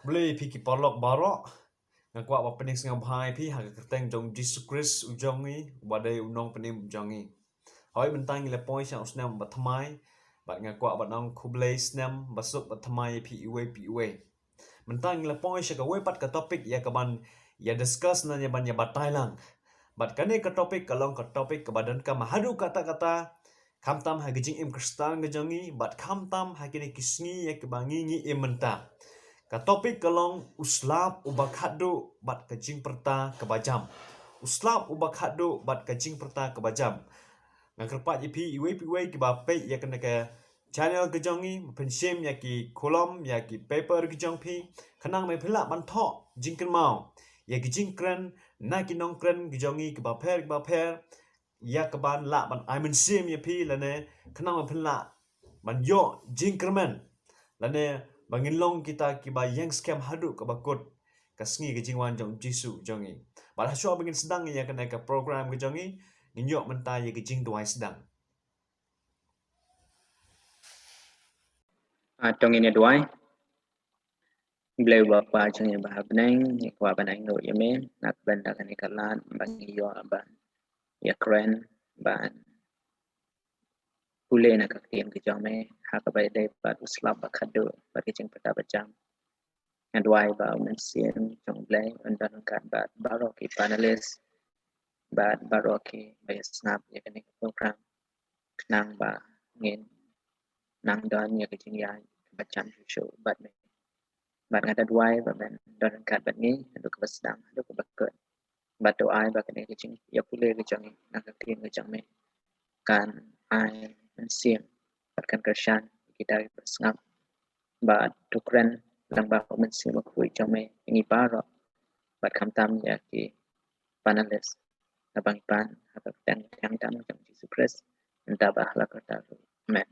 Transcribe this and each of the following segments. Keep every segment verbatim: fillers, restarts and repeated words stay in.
Khublei phi ki paralok baroh. Nga kwah ba pynsngewbha ïa phi ha ka kyrteng jong Jisu Khrist u jong ngi, uba dei u nongpynim u jong ngi. Hoi, mynta ngi la poi sha u snem ba thymmai, bad nga kwah ban ong khublei snem ba suk ba thymmai ïa phi iwei pa iwei. Mynta ngi la poi sha kawei pat ka topic ïa kaban ïa discuss ne ïa ban ïa batai lang. Bad kane ka topic ka long ka topic kaba donkam haduh katta katta, khamtam ha ka jingim Khristan ka jong ngi, bad khamtam ha kine ki sngi ïa kiba ngi ngi im mynta. Ka topic ka long u slap uba khatduh bad ka jingpyrta kaba jam. U slap uba khatduh bad ka jingpyrta kaba jam. Nga kyrpad ïa phi iwei pa iwei kiba peit ïa kane ka channel ka jong ngi, pynshim ïa ki kolom, ïa ki paper ka jong phi, khnang ba phin lah ban thoh jingkynmaw ïa ki jingkren na ki nongkren ka jong ngi kiba pher kiba pher, ïa kaban lah ban ai mynsiem ïa phi lane khnang ba phin lah ban ïoh jingkyrmen, lane ba ngin long kita kiba ïeng skhem haduh kaba kut ka sngi ka jingwan jong Jisu jong ngi. Bad hashwa ba ngin sdang ïa kane ka program ka jong ngi, ngin ïoh mynta ïa ka jingduwai sdang. Ah, to ngin ïa duwai. Blei u Kpa jong ngi ba ha bneng, ngi kwah ban ai nguh ïa me na ka bynta kane ka lad ba ngi ïoh ban ïa kren, ban pule na ka ktien ka jong me ha kaba ïadei bad u slap ba khatduh bad ka jingpyrta ba jam. Nga duwai ba u Mynsiem jong U Blei un don ryngkat bad baroh ki panelist bad baroh kiba ïa sngap ïa kane ka program, khnang ba ngin nang don ïa ka jingïaid kaba jam shuh shuh bad me. Bad nga da duwai ba men don ryngkat bad ngi haduh kaba sdang haduh kaba kut. Bad to ai ba kane ka jingïapule ka jong ngi na ka ktien ka jong me kan ai mynsiem bad kan kyrshan ïa kita kiba sngap. Bad to kren lang ba u Mynsiem Bakhuid jong me ïa ngi baroh, bad khamtam ïa ki panelist, na ba ngi pan ha ka kyrteng khamtam jong Jisu Khrist, mynta bad ha la karta. Amen.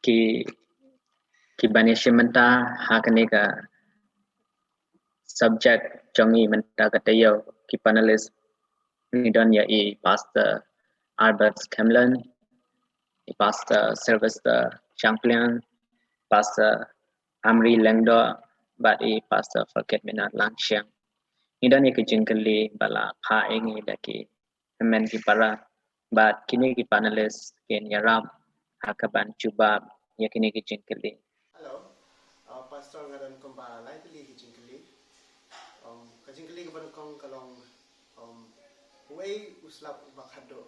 Ki, kiban ïashim bynta ha kane ka subject jong ngi mynta ka taïew, ki panelist, ngi don ïa i Pastor Albert Scanlon, i Pastor Sylvester Shangpliang, Pastor Amri Lyngdoh, bad i Pastor Forget Minot Langshiang. Ngi don ïa ki jingkylli ba la phah ïa ngi da ki hynmen ki para, bad kine ki panelist kin ïarap ha kaban jubab ïa kine ki jingkylli. Hello, uh, Pastor, nga don kumba lai tylli ki jingkylli. Um, ka jingkylli kaba nyngkong ka long, um, uei u slap uba khatduh?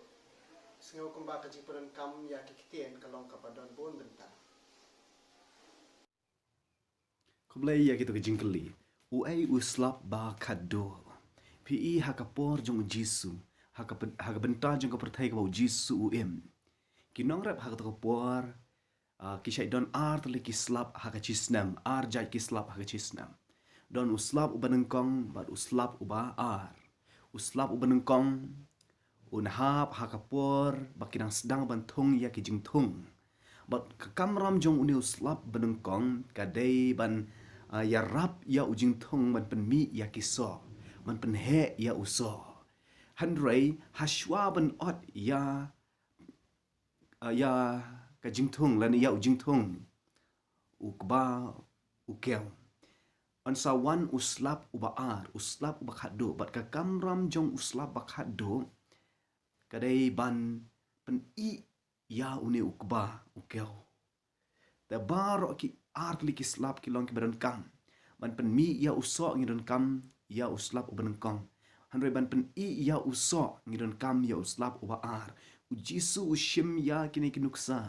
Sngew kumba ka jingpyndonkam ïa ki ktien ka long kaba don bun bynta. Khublei ïa kito ki jingkylli. Uei u slap ba khatduh? Phi i ha ka por jong u Jisu, ha ka pyn-, ha ka bynta jong ka pyrthei kaba u Jisu u im, ki nongrep ha kato ka por, ah, ki shait don ar tylli ki slap ha ka shisnem, ar jait ki slap ha ka shisnem. Don u slap uba nyngkong bad u slap uba ar. U slap uba nyngkong un hap ha ka por ba ki dang sdang ban thung ïa ki jingthung. Bad ka kamram jong une u slap ba nyngkong ka dei ban, ah, ïarap ïa u jingthung, ban pynmih ïa ki soh, ban pynheh ïa u soh. Hynrei hashwa ban ot ïa, ah, ïa ka jingthung lane ïa u jingthung, u kba u kew, yn sa wan u slap uba ar, u slap uba khatduh. Bad ka kamram jong u slap ba khatduh ka dei ban pyn-i ïa une u kba u kew. Te baroh ki ar tylli ki slap ki long kiba donkam. Ban pynmih ïa u soh ngi donkam ïa u slap uba nyngkong. Hynrei ban pyn-i ïa u soh ngi donkam ïa u slap uba ar. U Jisu u shim ïa kine ki nuksa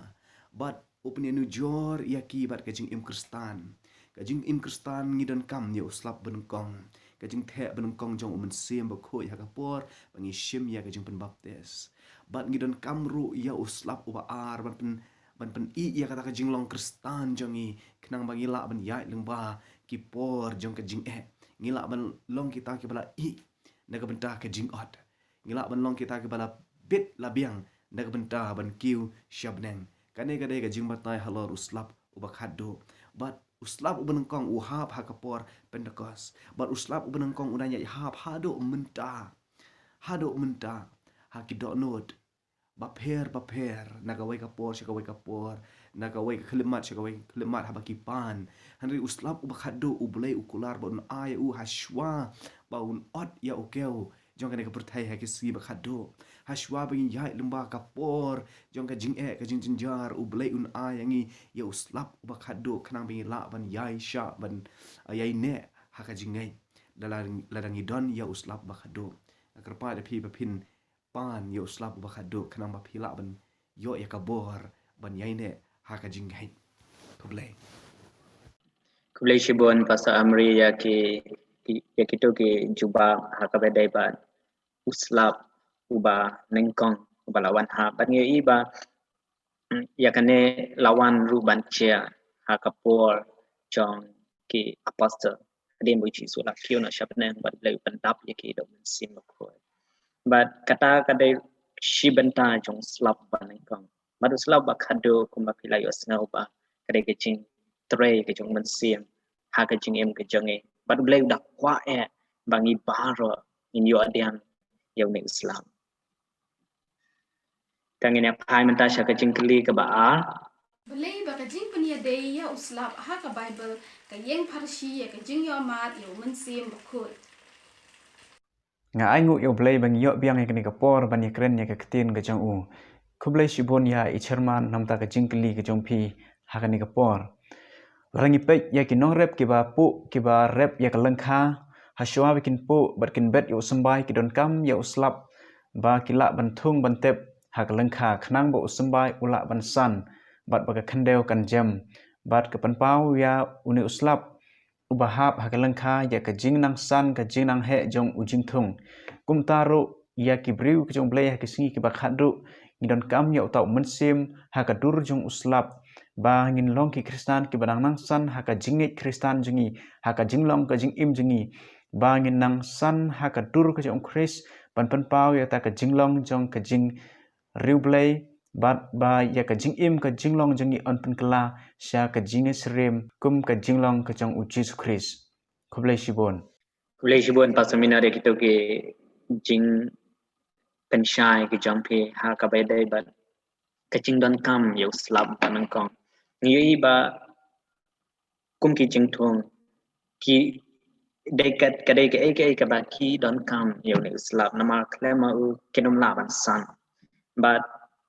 bad u pynïanujor ïa ki bad ka jingim Khristan. Ka jingim Khristan ngi donkam ïa u slap ba nyngkong. Ka jingtheh ba nyngkong jong u Mynsiem Bakhuid ha ka por ba ngi shim ïa ka jingpynbaptis. Bad ngi donkam ruh ïa u slap uba ar ban pyn, ban pyn-i ïa kata ka jinglong Khristan jong ngi, khnang ba ngi lah ban ïaid lyngba ki por jong ka jingeh. Ngi lah ban long kita kiba la ih na ka bynta ka jingot. Ngi lah ban long kita kiba la bit la biang na ka bynta ban kiew sha bneng. Kane ka dei ka jingbatai halor u slap uba khatduh. Bad u slap uba nyngkong u hap ha ka por Pentekost. Bad u slap uba nyngkong u dang ïaid hap haduh mynta. Haduh mynta ha ki dohnud bapher bapher, na kawei ka por sha kawei ka por, na kawei ka khyllipmat sha kawei ka khyllipmat haba ki pan. Hynrei u slap uba khatduh, U Blei u kular ba un ai ïa u ha shuwa ba un ot ïa u kew jong kane ka pyrthei ha ki sngi ba khatduh. Ha shuwa ba ngin ïaid lyngba ka por jong ka jingeh ka jingjynjar, U Blei un ai ïa ngi ïa u slap uba khatduh khnang ba ngin lah ban ïaishah ban, ah, ïaineh ha ka jingngeit. Lada, lada ngi don ïa u slap uba khatduh. Nga kyrpad ïa phi ba phin pan ïa u slap uba khatduh khnang ba phi lah ban ïoh ïa ka bor ban ïaineh ha ka jingngeit. Khublei. Khublei shibun Pastor Amri ïa ki, ki ïa kito ki jubab ha kaba ïadei bad u slap uba nyngkong uba la wan hap. Bad ngi ïohi ba, mm, ïa kane la wan ruh ban jia ha ka por jong ki apostol. Hadien ba U Jisu la kiew noh sha bneng bad U Blei u pyndap ïa ki da U Mynsiem Bakhuid. Bad kata ka dei shi bynta jong u slap uba nyngkong. Bad u slap uba khatduh kumba phi la ïohsngew ba ka dei ka jingtrei ka jong U Mynsiem ha ka jingim ka jong ngi. Bad U Blei u da kwah eh ba ngi baroh ngin ïoh hadien ïa une u slap. Te ngin ïa phai mynta sha ka jingkylli kaba ar. Balei ba ka jingpynïadei ïa u slap ha ka Baibl ka ïeng pharshi ïa ka jingïohmad ïa U Mynsiem Bakhuid? Nga ainguh ïa U Blei ba ngi ïoh biang ïa kane ka por ban ïakren ïa ka ktien ka jong u. Khublei shibun ïa i chairman namar ka jingkylli ka jong phi ha kane ka por. Lada ngi peit ïa ki nongrep kiba puh, kiba rep ïa ka lyngkha, ha shuwa ba kin puh bad kin bet ïa u symbai ki donkam ïa u slap ba ki lah ban thung ban tep ha ka lyngkha khnang ba u symbai u lah ban san bad ba ka khyndew kan jem. Bad ka pynpaw ïa une u slap uba hap ha ka lyngkha ïa ka jingnang san, ka jingnang heh jong u jingthung. Kumta ruh ïa ki briew ki jong U Blei ha ki sngi kiba khatduh ngi donkam ïa uta u mynsiem ha ka dur jong u slap, ba ngin long ki Khristan kiba dang nang san ha ka jingngeit Khristan jong ngi, ha ka jinglong ka jingim jong ngi, ba ngin nang san ha ka dur ka jong u Khrist ban pynpaw ïa uta ka jinglong jong ka jingriewblei, bad ba ïa ka jingim ka jinglong jong ngi yn pynkylla sha ka jingïasyriem kum ka jinglong ka jong u Jisu Khrist. Khublei shibun. Khublei shibun Pastor Miner ïa kito ki jingpynshai ki jong phi ha kaba ïadei bad ka jingdonkam ïa u slap ba nyngkong. Ngi ïohi ba kum ki jingthung ki dei ka, ka dei kaei kaei kaba ki donkam ïa une u slap namar khlem ma u kin ym lah ban san. Bad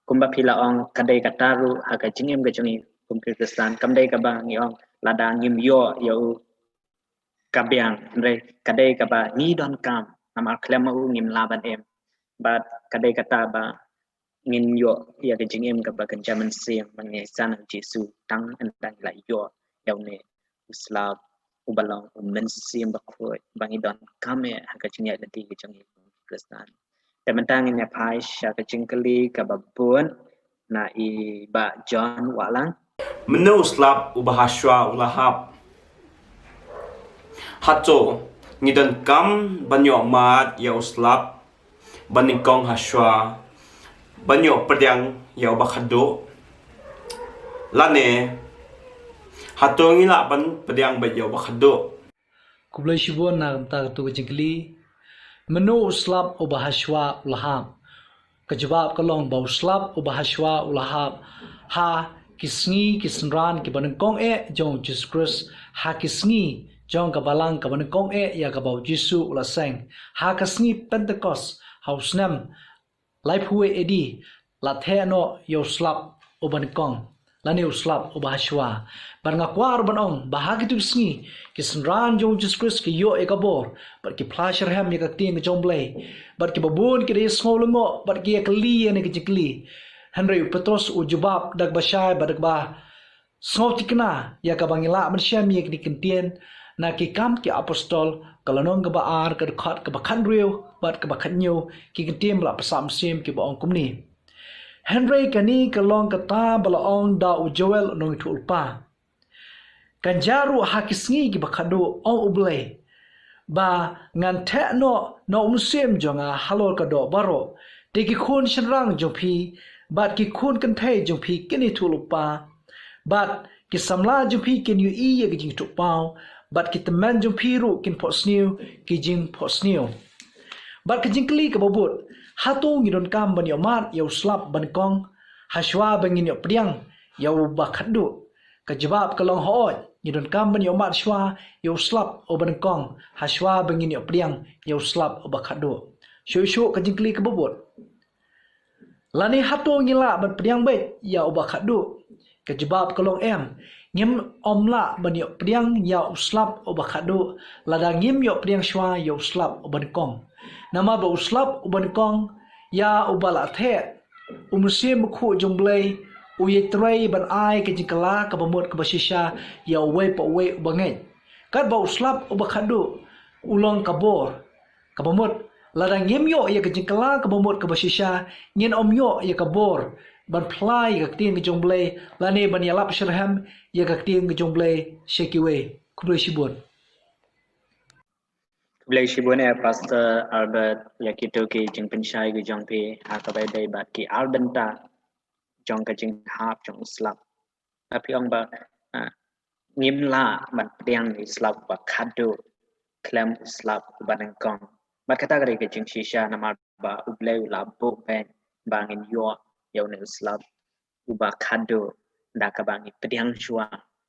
kumba phi la ong ka dei kata ruh ha ka jingim ka jong ngi kum ki Khristan, kam dei kaba ngi ong lada ngim ïoh ïa u ka biang, hynrei ka dei kaba ngi donkam namar khlem ma u ngim lah ban im. Bad ka dei kata ba ngin ïoh ïa ka jingim kaba kynja mynsiem, ba ngin san ha u Jisu tang ynda ngi la ïoh ïa une u slap uba long u Mynsiem Bakhuid ba ngi donkam eh ha ka jingïaid lynti ka jong ngi kum ki Khristan. Te mynta ngin ïa phai sha ka jingkylli kaba bud na i Bah John Wahlang. Mynno u slap uba ha shuwa u la hap? Hato ngi donkam ban ïohmad ïa u slap ba nyngkong ha shuwa ban ïoh pdiang ïa uba khatduh? Lane hato ngi lah ban pdiang beit ïa uba khatduh? Khublei shibun na ka bynta katu ka jingkylli. Mynno u slap uba ha shuwa u la hap? Ka jubab ka long ba u slap uba ha shuwa u la hap ha ki sngi ki synran kiba nyngkong eh jong u Jisu Khrist, ha ki sngi jong ka balang kaba nyngkong eh ïa kaba u Jisu u la seng, ha ka sngi Pentekost ha u snem laiphew wei A D la theh noh ïa u slap uba nyngkong lane u slap uba ha shuwa. Bad nga kwah ruh ban ong ba ha kitu ki sngi ki synran jong u Jisu Khrist ki ïoh ïa ka bor bad ki phla shitrhem ïa ka ktien ka jong u Blei, bad kiba bun ki da ïasngew lyngngoh bad ki ïakylli ïa kane ka jingkylli. Hynrei u Petros u jubab da kaba shai bad da kaba sngewthikna ïa kaba ngi lah ban shem ïa kine ki ktien na Ki Kam ki Apostol ka lynnong kaba ar, ka dkhot kaba khathynriew bad kaba khathynñiew, ki ktien ba la pynsah mynsiem kiba ong kumne: Hynrei kane ka long kata ba la ong da u Joel u nongïathuhlypa: Kan jia ruh ha ki sngi kiba khatduh, ong U Blei, ba ngan theh noh na u mynsiem jong nga halor ka doh baroh. Te ki khun shynrang jong phi bad ki khun kynthei jong phi kin ïathuhlypa, bad ki samla jong phi kin ïohi ïa ka jingïathuhpaw, bad ki tymmen jong phi ruh kin phohsniew ki jingphohsniew. Bad ka jingkylli kaba bud, hato ngi donkam ban ïohmad ïa u slap ba nyngkong ha shuwa ba ngin ïoh pdiang ïa uba khatduh. Ka jubab ka long hooid, ngi donkam ban ïohmad shuwa ïa u slap uba nyngkong, ha shuwa ba ngin ïoh pdiang ïa u slap uba khatduh. Shuh shuh ka jingkylli kaba bud. Lane hato ngi lah ban pdiang beit ïa uba khatduh? Ka jubab ka long em, ngim ym lah ban ïoh pdiang ïa u slap uba khatduh, lada ngim ïoh pdiang shuwa ïa u slap uba nyngkong. Namar ba u slap uba nyngkong, ïa uba la theh u Mynsiem Bakhuid jong U Blei, u ïatrei ban ai ka jingkylla kaba mut kaba shisha ïa uwei pa uwei uba ngeit. Katba u slap uba khatduh u long ka bor kaba mut, lada ngim ïoh ïa ka jingkylla kaba mut kaba shisha, ngin ym ïoh ïa ka bor ban phla ïa ka ktien ka jong U Blei, lane ban ïalap shitrhem ïa ka ktien ka jong U Blei sha kiwei. Khublei shibun. Khublei shibun eh Pastor Albert, ïa kito ki jingpynshai ki jong phi ha kaba ïadei bad ki ar bynta jong ka jinghap jong u slap. Nga phi ong ba, ah, ngim lah ban pdiang ïa u slap uba khatduh khlem u slap uba nyngkong. Bad kata ka dei ka jingshisha namar ba U Blei u la buh beit ba ngin ïoh ïa une u slap uba khatduh da kaba ngi pdiang shuwa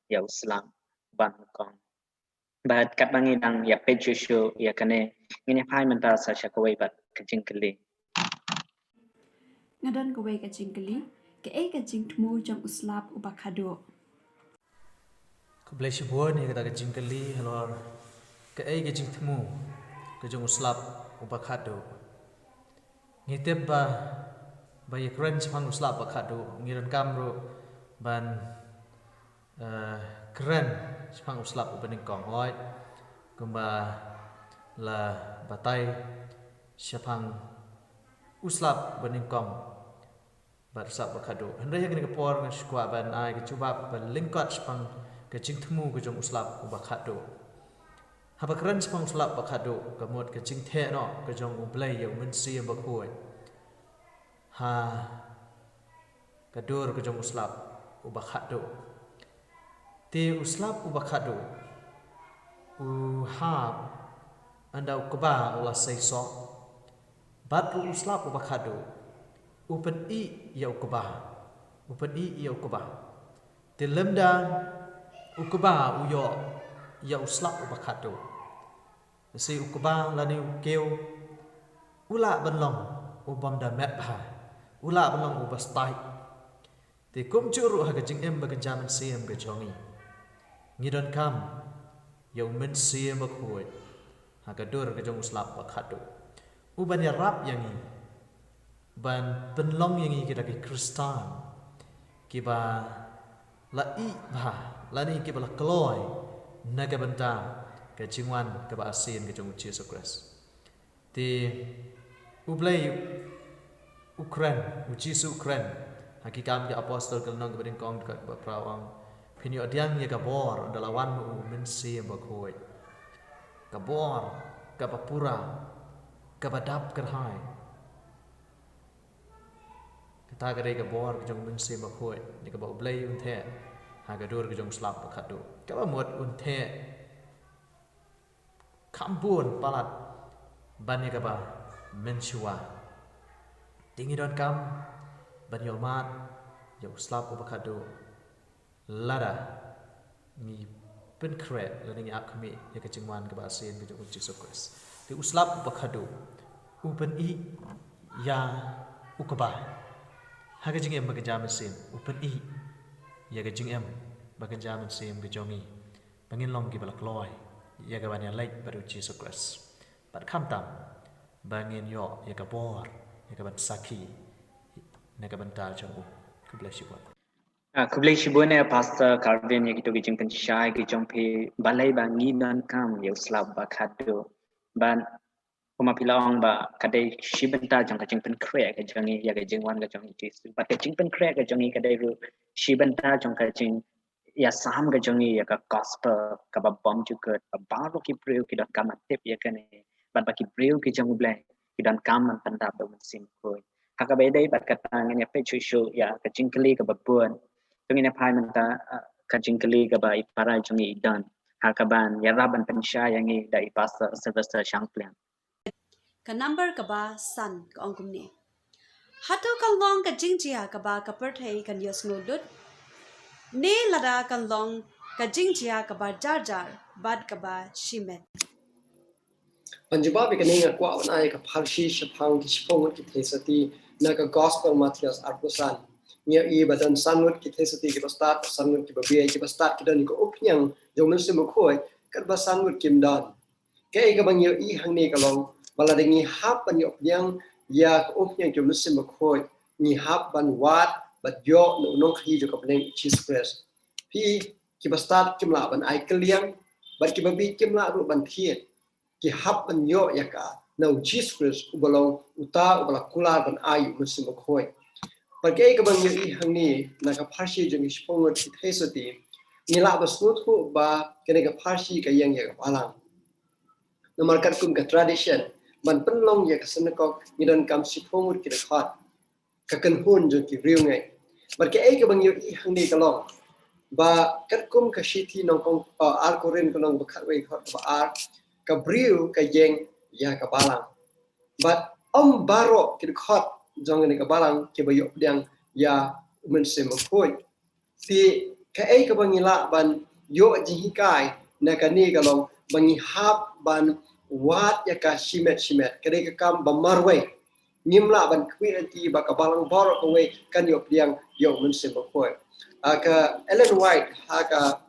ïa u slap uba nyngkong. Bad katba ngi dang ïa peit shuh shuh ïa kane, ngin ïa phai mynta sa sha kawei pat ka jingkylli. Nga don kawei ka jingkylli, kaei ka jingthmu jong u slap uba khatduh? Khublei shibun ïa kata ka jingkylli halor kaei ka jingthmu ka jong u slap uba khatduh. Ngi tip ba, ba ïa kren shaphang u slap uba khatduh, ngi donkam ruh ban, eh, kren shaphang u slap uba nyngkong, hooid. Kumba la batai shaphang u slap uba nyngkong bad u slap uba khatduh. Hynrei ha kane ka por nga sngewkwah ban ai ka jubab ba lyngkot shaphang ka jingthmu ka jong u slap uba khatduh. Haba kren shaphang u slap uba khatduh, ka mut ka jingtheh noh ka jong U Blei ïa U Mynsiem Bakhuid ha ka dur ka jong u slap uba khatduh. Te u slap uba khatduh u hap ynda u kba u la seisoh. Bad ruh u slap uba khatduh u pynih ïa u kba. U pynih ïa u kba. Te lymda u kba u ïoh ïa u slap uba khatduh, shi u kba lane u kiew u lah ban long u bym da met bha, u lah ban long uba stait. Te kumjuh ruh ha ka jingim ba kynja mynsiem ka jong ngi, ngi donkam ïa U Mynsiem Bakhuid ha ka dur ka jong u slap uba khatduh, u ban ïarap ïa ngi ban pynlong ïa ngi kita ki Khristan kiba la ïeit bha lane kiba la kloi na ka bynta ka jingwan kaba arsien ka jong U Jisu Khrist. Te U Blei u kren, U Jisu u kren ha Ki Kam ki Apostol ka lynnong kaba nyngkong dkhot kaba phra, u ong, phin ïoh pdiang ïa ka bor ynda la wan ma U Mynsiem Bakhuid. Ka bor kaba pura, kaba dap kyrhai. Kata ka dei ka bor ka jong U Mynsiem Bakhuid, ïa kaba U Blei un theh ha ka dur ka jong u slap uba khatduh. Kaba mut un theh kham bun palat ban ïa kaba mynshuwa. Te ngi donkam ban ïohmad ïa u slap uba khatduh lada ngi pynkhreh lane ngi ap khmih ïa ka jingwan kaba arsien ka jong U Jisu Khrist. Te u slap uba khatduh u pynih ïa u kba ha ka jingim ba kynja mynsiem, u pynih ïa ka jingim ba kynja mynsiem ka jong ngi, ba ngin long kiba la kloi ïa ka ban ïaleit bad U Jisu Khrist, bad khamtam ba ngin ïoh ïa ka bor ïa ka ban sakhi na ka bynta jong u. Khublei shibun. Ah, khublei shibun eh Pastor Calvin ïa kito ki jingpynshai ki jong phi. Balei ba ngi donkam ïa u slap uba khatduh? Bad kumba phi la ong ba ka dei shi bynta jong ka jingpynkhreh ka jong ngi ïa ka jingwan ka jong U Jisu. Bad ka jingpynkhreh ka jong ngi ka dei ruh shi bynta jong ka jingïasam ka jong ngi ïa ka gospel kaba bymjukut, ba baroh ki briew ki donkam ban tip ïa kane, bad ba ki briew ki jong U Blei ki donkam ban pyndap da U Mynsiem Bakhuid. Ha kaba ïadei bad kata, ngin ïa peit shuh shuh ïa ka jingkylli kaba bud. To ngin ïa phai mynta, ah, ka jingkylli kaba i para jong ngi i don ha kaban ïarap ban pynshai ïa ngi da i Pastor Sylvester Shangpliang. Ka number kaba san ka ong kumne: Hato kan long ka jingjia kaba ka pyrthei kan ïohsngew lut? Ne lada kan long ka jingjia kaba jarjar bad kaba shimet. Ban jubab ïa kane nga kwah ban ai ka pharshi shaphang ki shiphew ngut ki theisotti na ka Gospel Mathaios arphew san. Ngi ïohi ba don san ngut ki theisotti kiba stad, san ngut kiba bieit, kiba stad ki don ïa ka upniang jong u Mynsiem Bakhuid, katba san ngut kim don. Kaei kaba ngi ïohi hangne ka long ba lada ngi hap ban ïoh pdiang ïa ka upniang jong u Mynsiem Bakhuid, ngi hap ban wad bad ïoh na u nongkhaïi jong ka bneng, Jisu Khrist. Phi, kiba stad kim lah ban ai kylliang, bad kiba bieit kim lah ruh ban thied. Ki hap ban ïoh ïa ka na u Jisu Khrist uba long uta uba la kular ban ai u Mynsiem Bakhuid. Bad kaei kaba ngi ïohi hangne na ka pharshi jong ki shiphew ngut ki theisotti, ngi lah ban sngewthuh ba kane ka pharshi ka ïeng ïa ka balang. Namar katkum ka tradition, ban pynlong ïa ka synagog ngi donkam shiphew ngut ki dkhot, ka kynhun jong ki riewngeit. Bad kaei kaba ngi ïohi hangne ka long ba katkum ka shithi Nyngkong, uh, Ar Korinth ka lynnong ba khatwei, dkhot kaba ar, ka briew ka ïeng ïa ka balang. Bad ym baroh ki dkhot jong kane ka balang kiba ïoh pdiang ïa u Mynsiem Bakhuid. Te kaei kaba ngi lah ban ïoh jinghikai na kane ka long ba ngi hap ban wad ïa ka shimet shimet, ka dei ka kam ba marwei. Ngim lah ban khmih lynti ba ka balang baroh kawei kan ïoh pdiang ïa u Mynsiem Bakhuid. Ah, ka Ellen White ha ka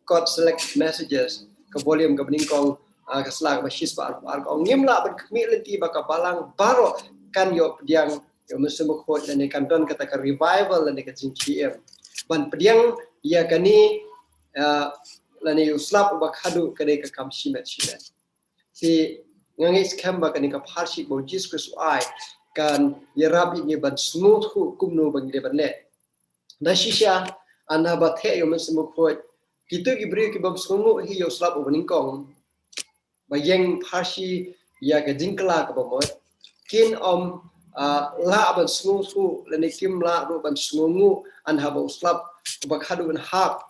God's Selected Messages, ka volume kaba nyngkong, ah, ka sla kaba shispah arphew ar, ka ong ngim lah ban khmih lynti ba ka balang baroh kan ïoh pdiang ïa u Mynsiem Bakhuid lane kan don kata ka revival lane ka jingkhie im. Ban pdiang ïa kane, ah, lane ïa u slap uba khadduh ka dei ka kam shimet shimet. Te nga ngeit skhem ba kane ka pharshi ba u Jisu Khrist u ai kan ïarap ïa ngi ban sngewthuh kumno ba ngi dei ban leh. Da shisha, haba theh ïa u Mynsiem Bakhuid, kito ki briew kibym sngewnguh hi ïa u slap uba nyngkong, ba ïeng pharshi ïa ka jingkylla kaba mut, kin ym, ah, lah ban sngewthuh lane kim lah ruh ban sngewnguh haba u slap uba khadduh un hap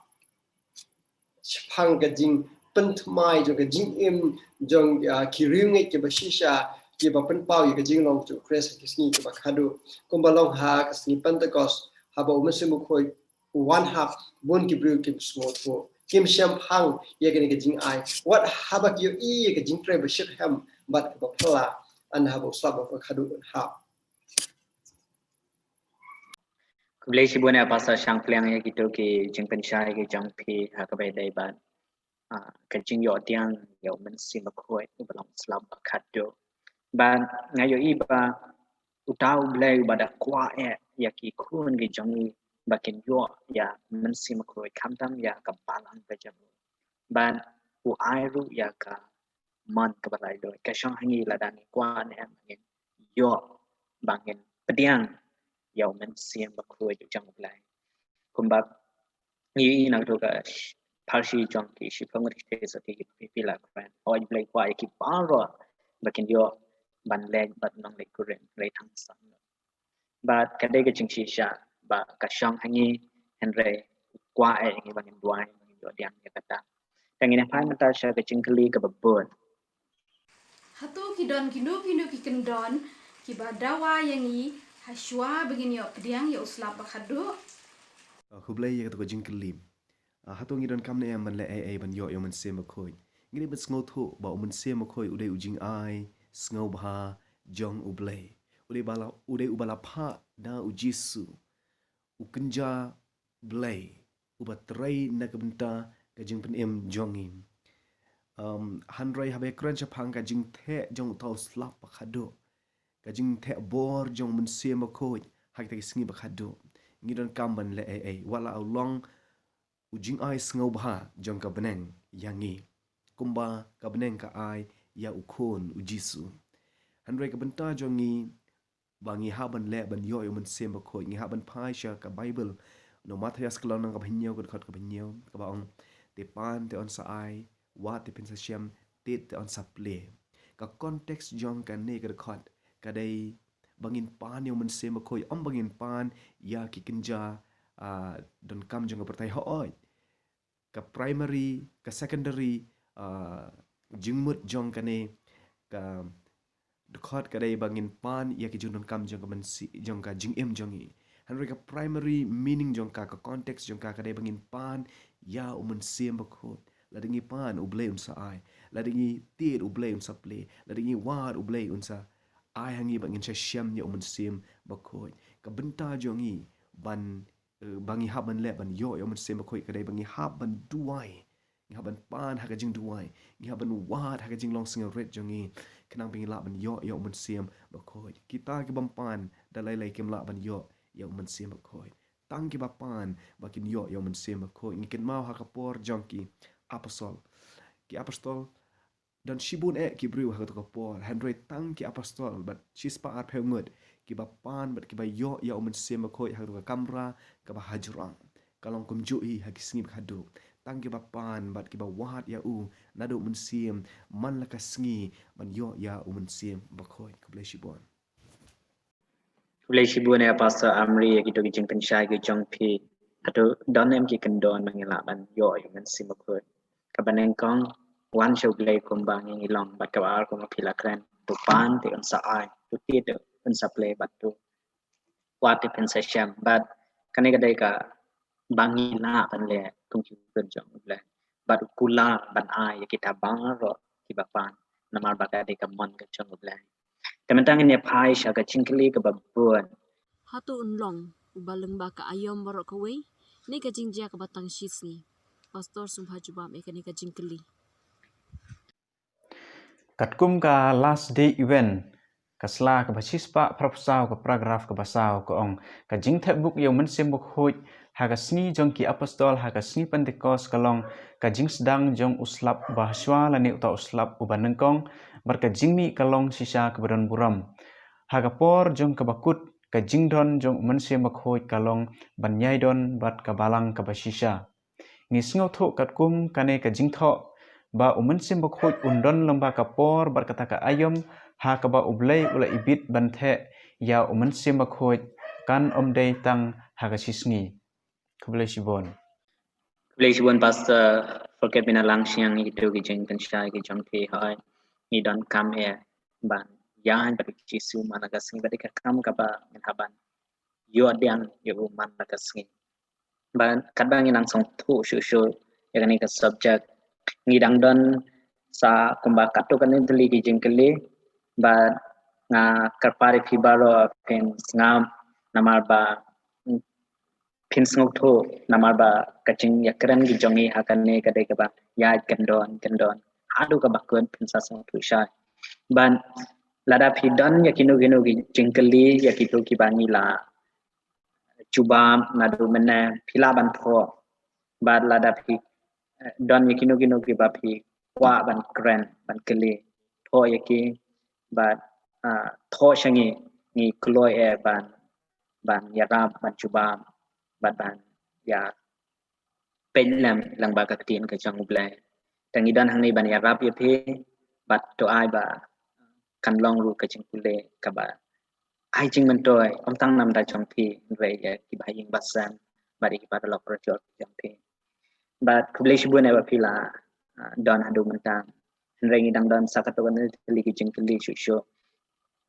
shaphang ka jingpynthymmai jong ka jingim jong, ah, ki riewngeit kiba shisha, kiba pynpaw ïa ka jinglong jong u Khrist ha ki sngi kiba khadduh. Kumba long ha ka sngi Pentekost, haba u Mynsiem Bakhuid u wan hap, bun ki briew kim sngewthuh, kim shemphang ïa kane ka jingai, wat haba ki ïohi ïa ka jingtrei ba shitrhem bad kaba phylla, haba u slap uba khadduh un hap. Khublei shibun ïa Pastor Shangpliang ïa kito ki jingpynshai ki jong phi ha kaba ïadei bad, ah, ka jingïoh pdiang ïa u Mynsiem Bakhuid uba long slap ba khadduh. Bad nga ïohi ba uta U Blei uba da kwah eh ïa ki khun ki jong ngi ba kin ïoh ïa u Mynsiem Bakhuid khamtam ïa ka balang ka jong u. Bad u ai ruh ïa ka mon kaba laitluid. Ka shong ha ngi lada ngi kwah ne em ngin ïoh ba ngin pdiang ïa u Mynsiem Bakhuid u jong U Blei. Kumba ngi ïohi na kato ka sh-, pharshi jong ki shiphew ngut ki theisotti kiba phi la kren. Hooid, U Blei u kwah ïa ki baroh ba kin ïoh ban leit bad nongleit kurim, leit thang san. Bad ka dei ka jingshisha ba ka shong ha ngi, hynrei u kwah eh ïa ngi ba ngin duwai, ba ngin ïoh pdiang ïa kata. Te ngin ïa phai mynta sha ka jingkylli kaba bud. Hato ki don kino kino ki kyndon kiba dawa ïa ngi ha shuwa ba ngin ïoh pdiang ïa u slap ba khadduh? Ah, khublei ïa kato ka jingkylli. Ah, hato ngi donkam ne em ban leh ei ei ban ïoh ïa u Mynsiem Bakhuid? Ngi dei ban sngewthuh ba u Mynsiem Bakhuid u dei u jingai sngewbha jong U Blei. U dei ba la, u dei uba la phah da u Jisu, u kynja Blei, uba trei na ka bynta ka jingpynim jong ngi. Um, hynrei haba ïa kren shaphang ka jingtheh jong uta u slap ba khadduh, ka jingtheh bor jong u Mynsiem Bakhuid ha kita ki sngi ba khadduh, ngi donkam ban leh ei ei, wat la u long u jingai sngewbha jong ka bneng ïa ngi, kumba ka bneng ka ai ïa u Khun u Jisu. Hynrei ka bynta jong ngi ba ngi hap ban leh ban ïoh ïa u Mynsiem Bakhuid, ngi hap ban phai sha ka Baibl. Na u Mathaios ka lynnong kaba hynñiew, ka dkhot kaba hynñiew, kaba ong, "Te pan te yn sa ai, wad te phin sa shem, tied te yn sa plie." Ka context jong kane ka dkhot ka dei ba ngin pan ïa u Mynsiem Bakhuid, ym ba ngin pan ïa ki kynja, ah, donkam jong ka pyrthei, hooid. Ka primary, ka secondary, ah, jingmut jong kane ka dkhot ka dei ba ngin pan ïa ki jingdonkam jong ka mynsiem, jong ka jingim jong ngi. Hynrei ka primary meaning jong ka, ka context jong ka, ka dei ba ngin pan ïa u Mynsiem Bakhuid. Lada ngi pan, U Blei un sa ai. Lada ngi tied, U Blei un sa plie. Lada ngi wad, U Blei un sa ai ha ngi ba ngin sa shem ïa u Mynsiem Bakhuid. Ka bynta jong ngi ban, eh, ba ngi hap ban leh ban ïoh ïa u Mynsiem Bakhuid ka dei ba ngi hap ban duwai. Ngi hap ban pan ha ka jingduwai. Ngi hap ban wad ha ka jinglong sngewrit jong ngi. Khnang ba ngi lah ban ïoh ïa u Mynsiem Bakhuid. Kita ki bym pan da lei lei kim lah ban ïoh ïa u Mynsiem Bakhuid. Tang kiba pan ba kin ïoh ïa u Mynsiem Bakhuid. Ngi kynmaw ha ka por jong ki apostol. Ki apostol don shibun eh ki briew ha kato ka por. Hynrei tang ki apostol bad shispah arphew ngut kiba pan bad kiba ïoh ïa u Mynsiem Bakhuid ha kato ka kamra kaba hajrong. Ka long kumjuh hi ha ki sngi ba khadduh. Tang kiba pan bad kiba wad ïa u naduh mynsiem man la ka sngi ban ïoh ïa u Mynsiem Bakhuid. Khublei shibun. Khublei shibun ïa Pastor Amri ïa kito ki jingpynshai ki jong phi. Hato don em ki kyndon ba ngi lah ban ïoh ïa u Mynsiem Bakhuid? Kaba nyngkong, wan sha U Blei kumba ngi ngi long, bad kaba ar kumba phi la kren. To pan te un sa ai, to tied te un sa plie, bad to wad te phin sa shem. Bad kane ka dei kaba ngi lah ban leh kum ki khun jong U Blei. Bad u kular ban ai ïa kita baroh kiba pan. Namar ba ka dei ka mon ka jong U Blei. Te mynta ngin ïa phai sha ka jingkylli kaba bud. Hato un long uba lyngba ka aïom baroh kawei ne ka jingjia kaba tang shisngi? Pastor, sngewbha jubab ïa kane ka jingkylli. Katkum ka Last Day Event, ka sla kaba shispah phraphew saw, ka paragraph kaba saw ka ong, ka jingthep buk ïa u Mynsiem Bakhuid ha ka sngi jong ki apostol, ha ka sngi Pentekost, ka long ka jingsdang jong u slap uba hashwa lane uta u slap uba nyngkong, bad ka jingmih ka long shisha kaba don burom. Ha ka por jong kaba kut, ka jingdon jong u Mynsiem Bakhuid ka long ban ïai don bad ka balang kaba shisha. Ngi sngewthuh katkum kane ka jingthoh ba u Mynsiem Bakhuid un don lyngba ka por bad kata ka aïom ha kaba U Blei u la ibit ban theh ïa u Mynsiem Bakhuid, kan ym dei tang ha ka shisngi. Khublei shibun. Khublei shibun Pastor, forgive me na lang shiang ïa kito ki jingpynshai ki jong phi. Hooid, ngi donkam eh ban ïaid bad u Jisu man la ka sngi, bad ka kam kaba ngin hap ban ïoh pdiang ïa u man la ka sngi. Bad katba ngi nang sngewthuh shuh shuh ïa kane ka subject, ngi dang don sa kumba katto katne tylli ki jingkylli, bad nga kyrpad ïa phi baroh phin sngap namar ba phin sngewthuh, namar ba ka jingïakren ki jong ngi ha kane ka dei kaba ïaid kyndon kyndon. Haduh kaba kut phin sa sngewthuh shai. Bad lada phi don ïa kino kino ki jingkylli ïa kito kiba ngi la jubab naduh mynne, phi lah ban thoh. Bad lada phi, eh, don ïa kino kino kiba phi kwah ban kren, ban kylli, thoh ïa ki, bad, ah, thoh sha ngi, ngi kloi eh ban, ban ïarap, ban jubab, bad ban ïa peit lem lyngba ka ktien ka jong U Blei. Te ngi don hangne ban ïarap ïa phi, bad to ai ba kan long ruh ka jingpule kaba ai jingmyntoi, ym tang na bynta jong phi, hynrei ïa kiba ha ïing ba sem, bad ïa kiba ha lok rot jong phi. Bad khublei shibun eh ba phi la, ah, don haduh mynta. Hynrei ngi dang don sa katto katne tylli ki jingkylli shuh shuh.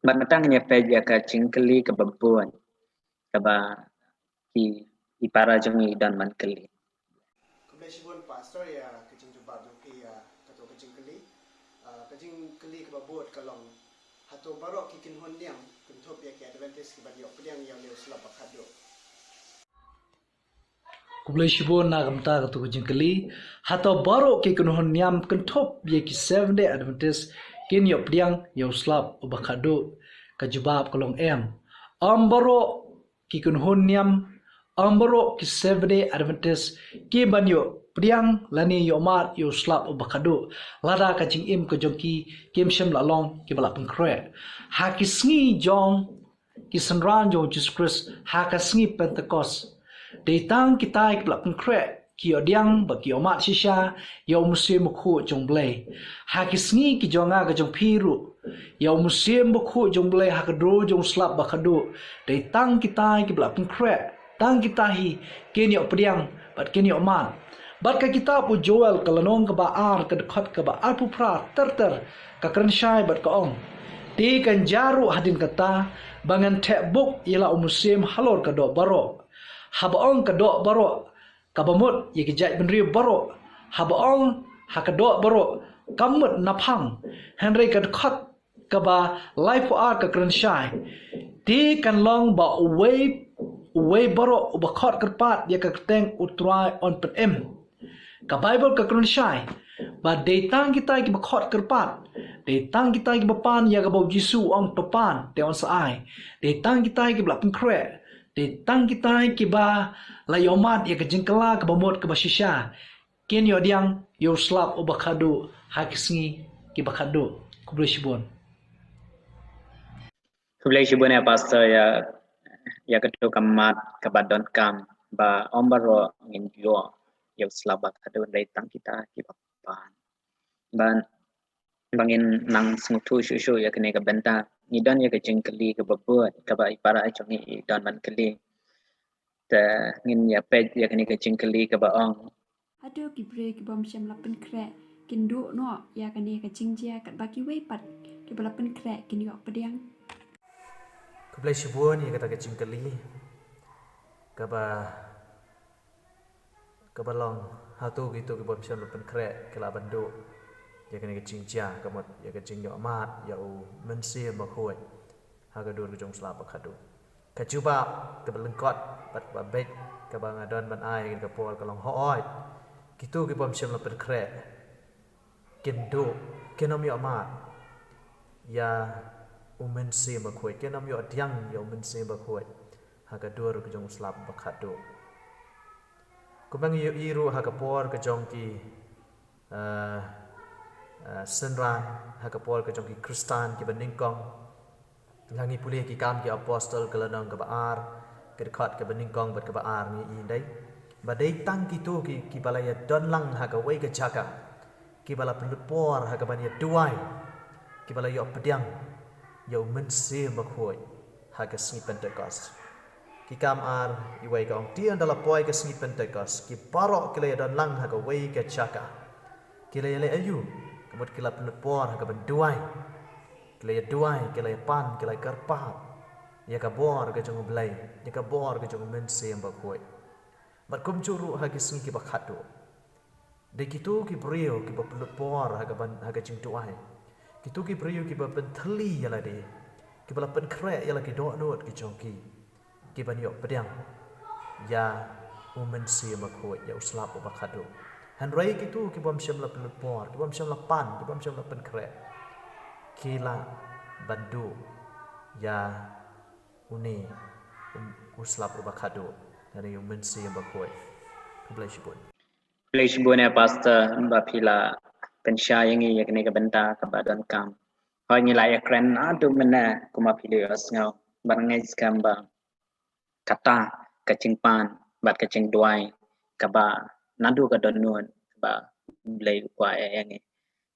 Bad mynta ngin ïa peit ïa ka jingkylli kaba bud, kaba ki, ki para jong ngi don ban kylli. Khublei shibun Pastor ïa ka jingjubab jong phi ïa kato ka jingkylli. Ah, ka jingkylli kaba bud ka long, hato baroh ki kynhun niam kynthup ïa ki Adventist kiban ïoh pdiang ïa u slap ba khadduh? Khublei shibun na ka bynta kato ka jingkylli. Hato baroh ki kynhun niam kynthup ïa ki Seventh Day Adventist kin ïoh pdiang ïa u slap uba khadduh? Ka jubab ka long em. Ym baroh ki kynhun niam, ym baroh ki Seventh Day Adventist ki ban ïoh pdiang lane ïoh mad ïa u slap uba khadduh, lada ka jingim ka jong ki kim shym la long kiba la pynkhreh. Ha ki sngi jong ki synran jong u Jisu Khrist, ha ka sngi Pentekost, dei tang kita kiba la pynkhreh ki ïoh pdiang bad ki ïoh mad shisha ïa u Mynsiem Bakhuid jong U Blei. Ha ki sngi ki jong nga ka jong phi ruh, ïa u Mynsiem Bakhuid jong U Blei ha ka dro jong u slap ba khadduh, dei tang kita kiba la pynkhreh, tang kita hi kin ïoh pdiang bad kin ïoh mad. Bad ka kitab u Joel ka lynnong kaba ar, ka dkhot kaba arphew phra ter ter, ka kren shai bad ka ong, Te kan jia ruh hadien kata ba ngan theh buk ïa la u mynsiem halor ka doh baroh. Haba ong ka doh baroh, kaba mut ïa ki jaitbynriew baroh. Haba ong ha ka doh baroh, kam mut naphang. Hynrei ka dkhot kaba laiphew ar ka kren shai. Te kan long ba uwei, uwei baroh uba khot kyrpad ïa ka kyrteng U Trai un pynim. Ka Baibl ka kren shai ba dei tang kita kiba khot kyrpad, dei tang kita kiba pan ïa kaba U Jisu u ong to pan te un sa ai, dei tang kita kiba la pynkhreh, dei tang kita kiba la ïohmad ïa ka jingkylla kaba mut kaba shisha, kin ïoh pdiang ïa u slap uba khatduh ha ki sngi kiba khatduh. Khublei shibun. Khublei shibun ïa Pastor ïa, ïa katto ka mat kaba donkam ba ym baroh ngin ïoh ïa u slap ba khatduh, dei tang kita kiba pan. Ban, ba ngin nang sngewthuh shuh shuh ïa kane ka bynta, ngi don ïa ka jingkylli kaba bud kaba i para jong ngi i don ban kylli. Te ngin ïa peit ïa kane ka jingkylli kaba ong. Hato ki briew kibym shym la pynkhreh kin duh noh ïa kane ka jingjia katba kiwei pat kiba la pynkhreh kin ïoh pdiang? Khublei shibun ïa kata ka jingkylli kaba, kaba long, hato kito kibym shym la pynkhreh ki lah ban duh ïa kane ka jingjia, ka mut ïa ka jingïohmad ïa u Mynsiem Bakhuid ha ka dur ka jong u slap ba khatduh? Ka jubab kaba lyngkot bad kaba beit kaba nga don ban ai ha kane ka por ka long hooid. Kito kibym shym la pynkhreh kin duh, kin ym ïohmad ïa u Mynsiem Bakhuid, kin ym ïoh pdiang ïa u Mynsiem Bakhuid ha ka dur ka jong u slap ba khatduh. Kumba ngi ïohi ruh ha ka por ka jong ki, eh, eh, synran, ha ka por ka jong ki Khristan kiba nyngkong. Lada ngi pule Ki Kam ki Apostol ka lynnong kaba ar, ka dkhot kaba nyngkong bad kaba ar, ngi i dei ba dei tang kito ki, kiba la ïadon lang ha kawei ka jaka, kiba la pynlut por ha kaban ïaduwai, kiba la ïoh pdiang ïa u Mynsiem Bakhuid ha ka sngi Pentekost. Ki Kam ar, iwei ka ong, te ynda la poi ka sngi Pentekost, ki baroh ki la ïadon lang ha kawei ka jaka. Ki la ïaleh aïu? Ka mut ki la pynlut por ha kaban duwai. Ki la ïaduwai, ki la ïapan, ki la ïakyrpad ïa ka bor ka jong U Blei, ïa ka bor ka jong U Mynsiem Bakhuid. Bad kumjuh ruh ha ki sngi kiba khatduh, dei kito ki briew kiba pynlut por ha kaban, ha ka jingduwai. Kito ki briew kiba pynthylli ïa lade, kiba la pynkhreh ïa la ki dohnud ki jong ki, kiban ïoh pdiang ïa u Mynsiem Bakhuid, ïa u slap uba khatduh. Hynrei kito kibym shym la pynlut por, kibym shym la pan, kibym shym la pynkhreh, ki lah ban duh ïa une, um, u slap uba khatduh, lane u Mynsiem Bakhuid. Khublei shibun. Khublei shibun ïa Pastor ba phi la pynshai ïa ngi ïa kane ka bynta kaba donkam. Hooid, ngi la ïakren naduh mynne kumba phi la ïohsngew, bad nga ngeit skhem ba kata ka jingpan bad ka jingduwai kaba naduh ka dohnud kaba U Blei u kwah ïa ngi.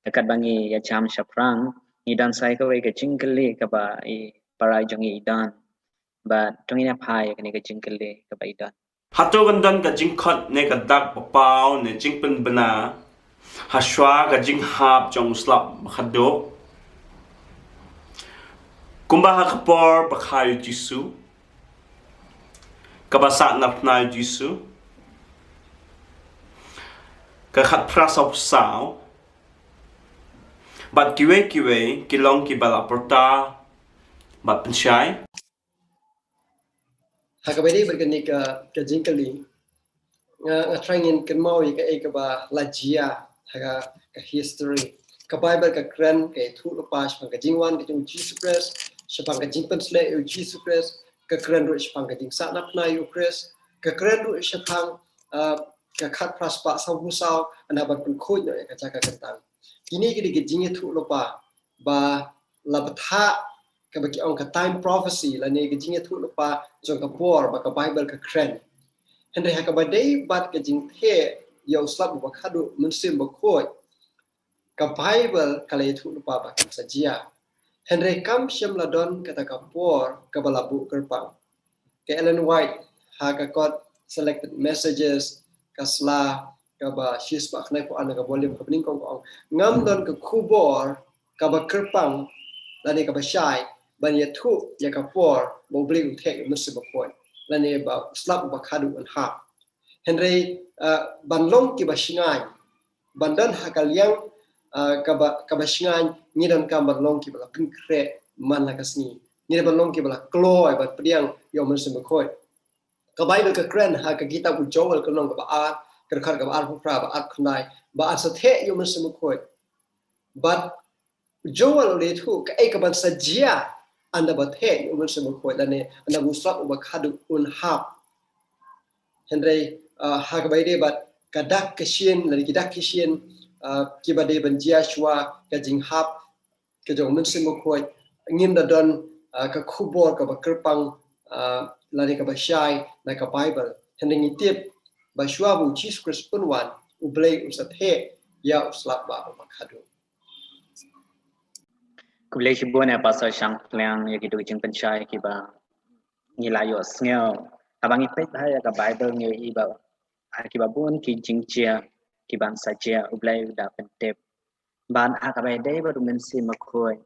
Te katba ngi ïa jam shaphrang, ngi don sa ïa kawei ka jingkylli kaba i para jong ngi i don. Bad to ngin ïa phai ïa kane ka jingkylli kaba i don. Hato kan don ka jingkhot ne ka dak ba paw ne jingpynbna ha shuwa ka jinghap jong u slap ba khatduh? Kumba ha ka por ba kha ïa u Jisu, kaba sah na phna ïa u Jisu, ka khatphra saw phew saw, bad kiwei kiwei ki long kiba la pyrta bad pynshai. Ha kaba ïadei bad kane ka, ka jingkylli, nga, nga thrang ngin kynmaw ïa kaei kaba la jia ha ka, ka history. Ka Baibl ka kren, ka ïathuh lypa shaphang ka jingwan ka jong u Jisu Khrist, shaphang ka jingpynshlur ïa u Jisu Khrist, ka kren ruh shaphang ka jingsah na phna ïa u Khrist, ka kren ruh shaphang, ah, ka khatphra spah saw phew saw, haba pynkhuid noh ïa ka jaka kyntang. Kine ki dei ki jingïathuh lypa ba la bthah kaba ki ong ka time prophecy, lane ka jingïathuh lypa jong ka por ba ka Baibl ka kren. Hynrei ha kaba ïadei bad ka jingtheh ïa u slap uba khatduh, Mynsiem Bakhuid, ka Baibl ka la ïathuh lypa ba kan sa jia. Hynrei kam shym la don kata ka por kaba la buh kyrpang. Ka Ellen White ha ka kot Selected Messages, ka sla kaba shispah khyndai phew ar na ka volume kaba nyngkong, ka ong, ngam don ka khubor kaba kyrpang lane kaba shai, ban ïathuh ïa ka por ba U Blei un theh ïa u Mynsiem Bakhuid, lane ba u slap uba khadduh un hap. Hynrei, uh, ban long kiba shngaiñ, ban don ha ka liang, uh, kaba, kaba shngaiñ, ngi donkam ban long kiba la pynkhreh man la ka sngi. Ngi donkam ban long kiba la kloi ban pdiang ïa u Mynsiem Bakhuid. Ka Baibl ka kren ha ka kitab u Joel ka lynnong kaba ar, ka dkhot kaba arphew phra, ba ar khyndai, ba yn sa theh ïa u Mynsiem Bakhuid. Bad u Joel u la ïathuh kaei kaban sa jia ynda ba theh ïa u Mynsiem Bakhuid, lane ynda ba u slap uba khadduh un hap. Hynrei, uh, ha kaba ïadei bad ka dak ka shin, lane ki dak ki shin, uh, kiba dei ban jia shuwa ka jinghap ka jong u Mynsiem Bakhuid, ngim da don, uh, ka khubor kaba kyrpang, uh, lane kaba shai na ka Baibl. Hynrei ngi tip ba shuwa ba u Jisu Khrist un wan, U Blei un sa theh ïa u slap ba, uba khadduh. Khublei shibun ïa Pastor Shangpliang ïa kito ki jingpynshai kiba ngi la ïohsngew. Haba ngi peit bha ïa ka Baibl ngi ïohi ba ha kiba bun ki jingjia kiban sa jia U Blei u da pyntip. Bad ha kaba ïadei bad u Mynsiem Bakhuid,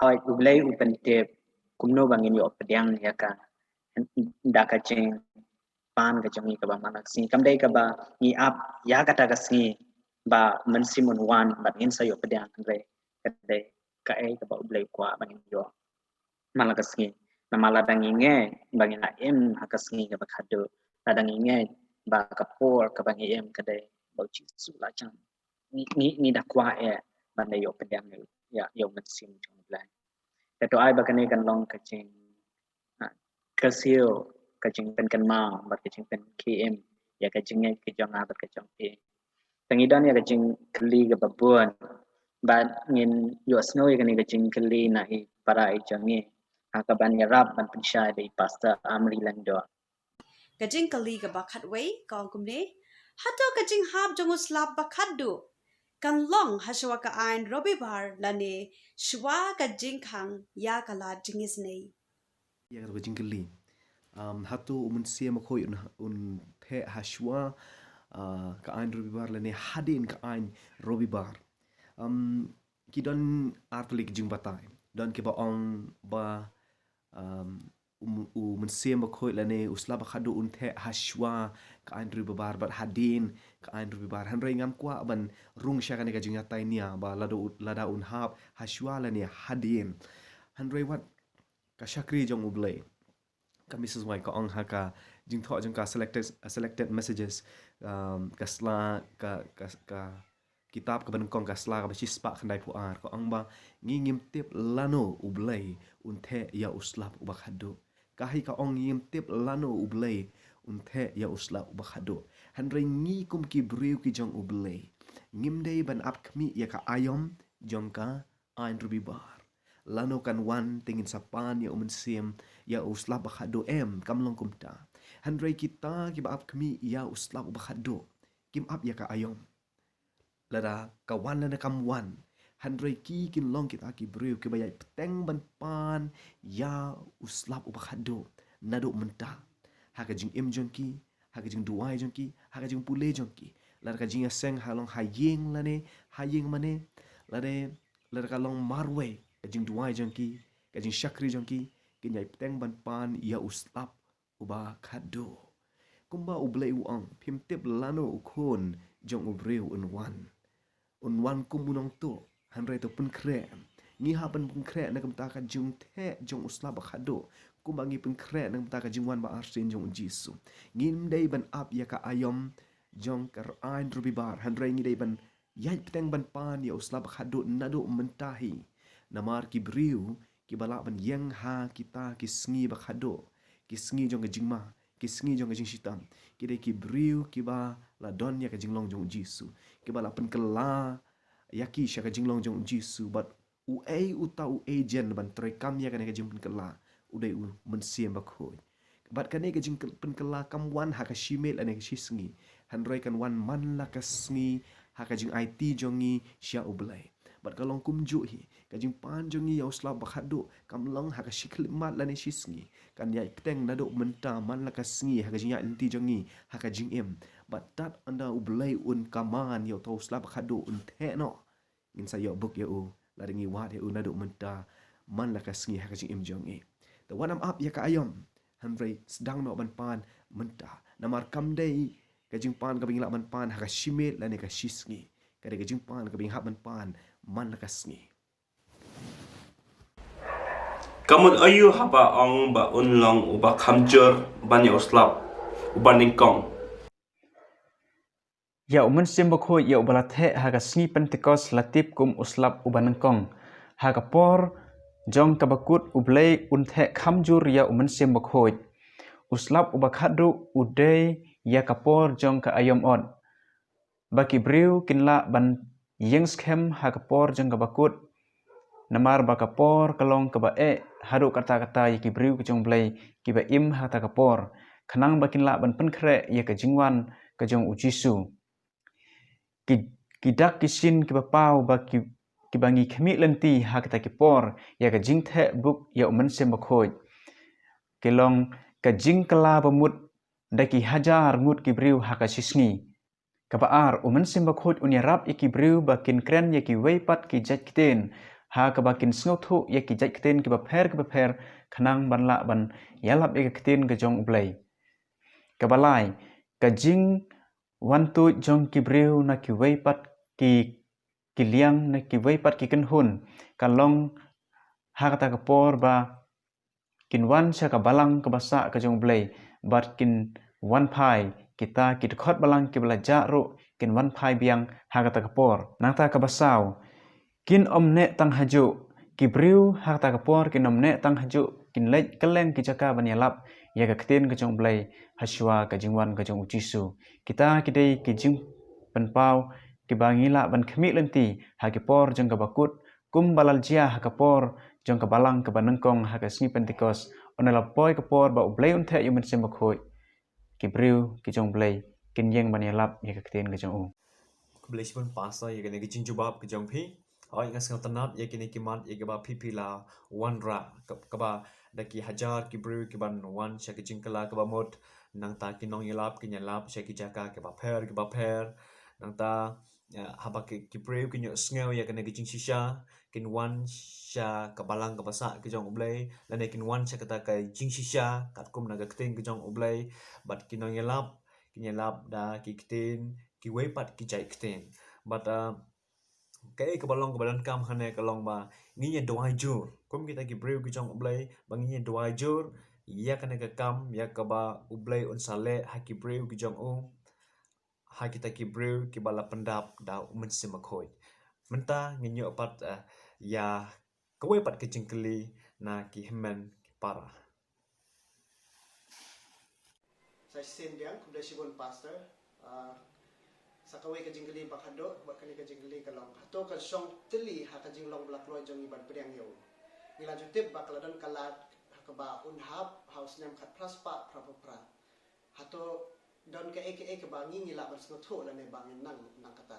hooid U Blei u pyntip kumno ba ngin ïoh pdiang ïa ka da ka jingpan ka jong ngi kaba man la ka sngi. Kam dei kaba ngi ap ïa kata ka sngi ba u Mynsiem un wan bad ngin sa ïoh pdiang, hynrei ka dei kaei kaba U Blei u kwah ba ngin ïoh man la ka sngi. Namar lada ngi ngeit ba ngin ïa im ha ka sngi kaba khadduh, lada ngi ngeit ba ka por kaba ngi im ka dei ba u Jisu la jan, ngi, ngi, ngi da kwah eh ban da ïoh pdiang ïa, ïa u Mynsiem jong U Blei. Te to ai ba kane kan long ka jing, ha, ka siew, ka jingpynkynmaw bad ka jingpynkhie im ïa ka jingngeit ka jong nga bad ka jong phi. Te ngi don ïa ka jingkylli kaba bun, bad ngin ïohsngew ïa kane ka jingkylli na i para i jong ngi, ha kaban ïarap ban pynshai da i Pastor Amri Lyngdoh. Ka jingkylli kaba khatwei ka ong kumne: Hato ka jinghap jong u slap ba khadduh kan long ha shuwa ka aiñ Robibar lane shuwa ka jingkhang ïa ka lad jingisynei? Ïa ka jingkylli. Um, hato u Mynsiem Bakhuid un, un theh ha shuwa, uh, ka aiñ Robibar lane hadien ka aiñ Robibar? Um, ki don ar tylli ki jingbatai. Don kiba ong ba, um, u, u Mynsiem Bakhuid lane u slap ba khadduh un theh ha shuwa ka aiñ Robibar bad hadien ka aiñ Robibar. Hynrei ngam kwah ban rung sha kane ka jingïatai nia ba lada u, lada un hap ha shuwa lane hadien. Hynrei wat ka shakri jong U Blei, ka Missus White ka ong ha ka jingthoh jong ka Selected, Selected Messages, um, ka sla, ka, ka, ka kitab kaba nyngkong, ka sla kaba shispah khyndaiphew ar, ka ong ba ngi ngim tip lano U Blei un theh ïa u slap uba khadduh. Ka hi ka ong ngi ngim tip lano U Blei un theh ïa u slap uba khadduh. Hynrei ngi kum ki briew ki jong U Blei, ngim dei ban ap khmih ïa ka aïom jong ka aiñ Robibar. Lano kan wan te ngin sa pan ïa u Mynsiem, ïa u slap ba khadduh, em, kam long kumta. Hynrei kita kiba ap khmih ïa u slap uba khadduh kim ap ïa ka aïom lada ka wan lane kam wan. Hynrei ki kin long kita ki briew kiba ïaid bteng ban pan ïa u slap uba khadduh naduh mynta, ha ka jingim jong ki, ha ka jingduwai jong ki, ha ka jingpule jong ki. Lada ka jingïaseng ha long ha ïing lane ha ïing mane, lada, lada ka long marwei ka jingduwai jong ki, ka jingshakri jong ki, kin ïaid bteng ban pan ïa u slap uba khadduh. Kumba U Blei u ong, phim tip lano u Khun jong u briew un wan. Un wan kum u nongtuh, hynrei to pynkhreh. Ngi hap ban pynkhreh na ka bynta ka jingtheh jong u slap ba khadduh, kumba ngi pynkhreh na ka bynta ka jingwan ba arsien jong u Jisu. Ngim dei ban ap ïa ka aïom jong ka aiñ Robibar, hynrei ngi dei ban ïaid bteng ban pan ïa u slap ba khadduh naduh mynta hi. Namar ki briew kiba lah ban ïeng ha kita ki sngi ba khadduh, ki sngi jong ka jingma, ki sngi jong ka jingshitom, ki dei ki briew kiba la don ïa ka jinglong jong u Jisu, kiba la pynkylla ïa ki sha ka jinglong jong u Jisu, bad uei uta u agent ban treikam ïa kane ka jingpynkylla, u dei u Mynsiem Bakhuid. Bad kane ka jingpynkylla kam wan ha ka shi miet lane ka shi sngi, hynrei kan wan man la ka sngi ha ka jingaiti jong ngi sha U Blei. Bad ka long kumjuh hi, ka jingpan jong ngi ïa u slap ba khadduh kam long ha ka shi khyllipmat lane shi sngi. Kan ïaid bteng naduh mynta man la ka sngi ha ka jingïaid lynti jong ngi, ha ka jingim. Bad tad ynda U Blei un kmen ïa uta u slap ba khadduh un theh noh, ngin sa ïoh buk ïa u, lada ngi wad ïa u naduh mynta man la ka sngi ha ka jingim jong ngi. Te wat nym ap ïa ka aïom, hynrei sdang noh ban pan mynta. Namar kam dei ka jingpan kaba ngi lah ban pan ha ka shi miet lane ka shi sngi. Ka dei ka jingpan kaba ngi hap ban pan man la ka sngi. Ka mut aïu haba ong ba un long uba kham jur ban ïa u slap uba nyngkong? Ïa u Mynsiem Bakhuid, ïa uba la theh ha ka sngi Pentekost, la tip kum u slap uba nyngkong. Ha ka por jong kaba kut U Blei un theh kham jur ïa u Mynsiem Bakhuid. U slap uba khadduh u dei ïa ka por jong ka aïom ot, ba ki briew kin lah ban ïeng skhem ha ka por jong kaba kut. Namar ba ka por ka long kaba eh haduh katta katta ïa ki briew ki jong U Blei kiba im ha kata ka por, khnang ba kin lah ban pynkhreh ïa ka jingwan ka jong U Jisu. Ki, ki dak ki shin kiba paw ba ki, kiba ngi khmih lynti ha kata ki por ïa ka jingtheh buh ïa u Mynsiem Bakhuid, ki long ka jingkylla bamut da ki hajar ngut ki briew ha ka shi sngi. Kaba ar, u Mynsiem Bakhuid un ïarap ïa ki briew ba kin kren ïa kiwei pat ki jait ktien, ha kaba kin sngewthuh ïa ki jait ktien kiba pher kiba pher, khnang ban lah ban ïalap ïa ka ktien ka jong U Blei. Kaba lai, ka jingwan tuid jong ki briew na kiwei pat ki, ki liang, na kiwei pat ki kynhun, ka long ha kata ka por ba kin wan sha ka balang kaba sah ka jong U Blei, bad kin wan phai, kita ki dkhot balang kiba la jah ruh kin wan phai biang ha kata ka por. Nangta kaba saw, kin ym neh tang hajuh, ki briew ha kata ka por kin ym neh tang hajuh, kin leit kylleng ki jaka ban ïalap ïa ka ktien ka jong U Blei, hashwa ka jingwan ka jong U Jisu. Kita ki dei ki jingpynpaw kiba ngi lah ban khmih lynti ha ki por jong kaba kut, kumba la jia ha ka por jong ka balang kaba nyngkong ha ka sngi Pentekost, ynda la poi ka por ba U Blei un theh ïa u Mynsiem Bakhuid, ki briew ki jong U Blei kin ïeng ban ïalap ïa ka ktien ka jong u. Khublei shibun Pastor ïa kane ka jingjubab ka jong phi. Hooid, nga sngewtynnat ïa kine ki mat ïa kaba phi phi la wanrah, ka-, kaba da ki hajar ki briew kiban wan sha ka jingkylla kaba mut, nangta ki nongïalap kin ïalap sha ki jaka kiba pher kiba pher. Nangta, eh, haba ki, ki briew kin ïohsngew ïa kane ka jingshisha, kin wan sha ka balang kaba sah ka jong U Blei, lane kin wan sha kata ka jingshisha katkum na ka ktien ka jong U Blei, bad ki nongïalap kin ïalap da ki ktien, kiwei pat ki jait ktien. Bad, eh, kaei kaba long kaba donkam hangne ka long ba ngin ïa duwai jur kum kita ki briew ki jong U Blei, ba ngin ïa duwai jur ïa kane ka kam, ïa kaba U Blei un sa leh ha ki briew ki jong u, ha kita ki briew kiba la pyndap da u Mynsiem Bakhuid. Mynta ngin ïoh pat, eh, ïa kawei pat ka jingkylli na ki hynmen ki para. Sa shisien biang, khublei shibun Pastor. Ah, sa kawei ka jingkylli ba khadduh bad kane ka jingkylli ka long, hato ka shong tylli ha ka jinglong ba la kloi jong ngi ban pdiang ïa u? Ngi la ju tip ba ka la don ka lad ha kaba un hap ha u snem khatphra spah phra phew phra. Hato don kaei kaei kaba ngi, ngi lah ban sngewthuh lane ba ngin nang nang kata?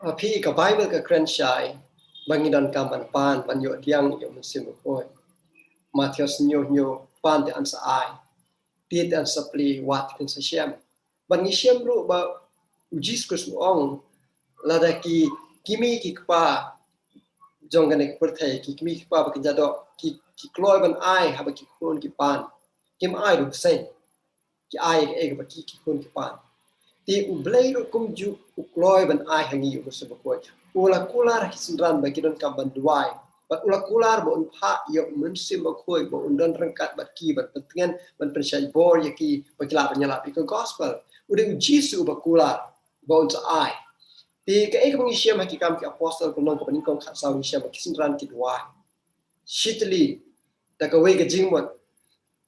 Ah, phi, ka Baibl ka kren shai ba ngi donkam ban pan ban ïoh pdiang ïa u Mynsiem Bakhuid. Mathaios hynñiew hynñiew, pan te yn sa ai, tied te yn sa plie, wad te phin sa shem. Bad ngi shem ruh ba u Jisu Khrist u ong, lada ki kmie ki kpa jong kane ka pyrthei, ki kmie ki kpa ba kynja doh, ki, ki kloi ban ai haba ki khun ki pan, kim ai ruh bseiñ, ki ai kaei kaba ki, ki khun ki pan. Te U Blei ruh kumjuh u kloi ban ai ha ngi ïa u Mynsiem Bakhuid. U la kular ha ki synran ba ki donkam ban duwai, bad u la kular ba un phah ïa u Mynsiem Bakhuid ba un don ryngkat bad ki, ban pyntngen, ban pynshait bor ïa ki ba ki lah ban ïalap ïa ka gospel. U dei u Jisu uba kular ba un sa ai. Te kaei kaba ngi shem ha Ki Kam ki Apostol, ka lynnong kaba nyngkong, khatsaw, ngi shem ba ki synran ki duwai shitylli da kawei ka jingmut,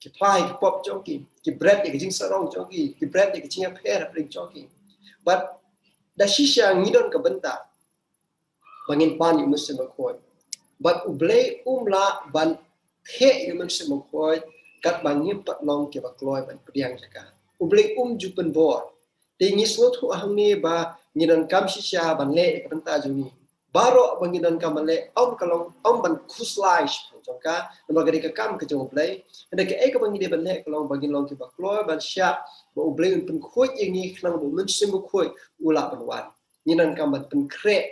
ki phla ïa ki pop jong ki, ki bret ïa ka jingsarong jong ki, ki bret ïa ka jingïapher hapdeng jong ki. Bad da shisha ngi don ka bynta ba ngin pan ïa u Mynsiem Bakhuid. Bad U Blei um lah ban theh ïa u Mynsiem Bakhuid katba ngim pat long kiba kloi ban pdiang ïa ka. U Blei um ju pynbor. Te ngi sngewthuh hangne ba ngi donkam shisha ban leh ïa ka bynta jong ngi. Baroh ba ngi donkam ban leh, ym ka long, ym ban khuslai shaphang jong ka, namar ka dei ka kam ka jong U Blei. Hynrei kaei kaba ngi dei ban leh ka long ba ngin long kiba kloi ban shah ba U Blei un pynkhuid ïa ngi, khnang ba u Mynsiem Bakhuid u lah ban wan. Ngi donkam ban pynkhreh,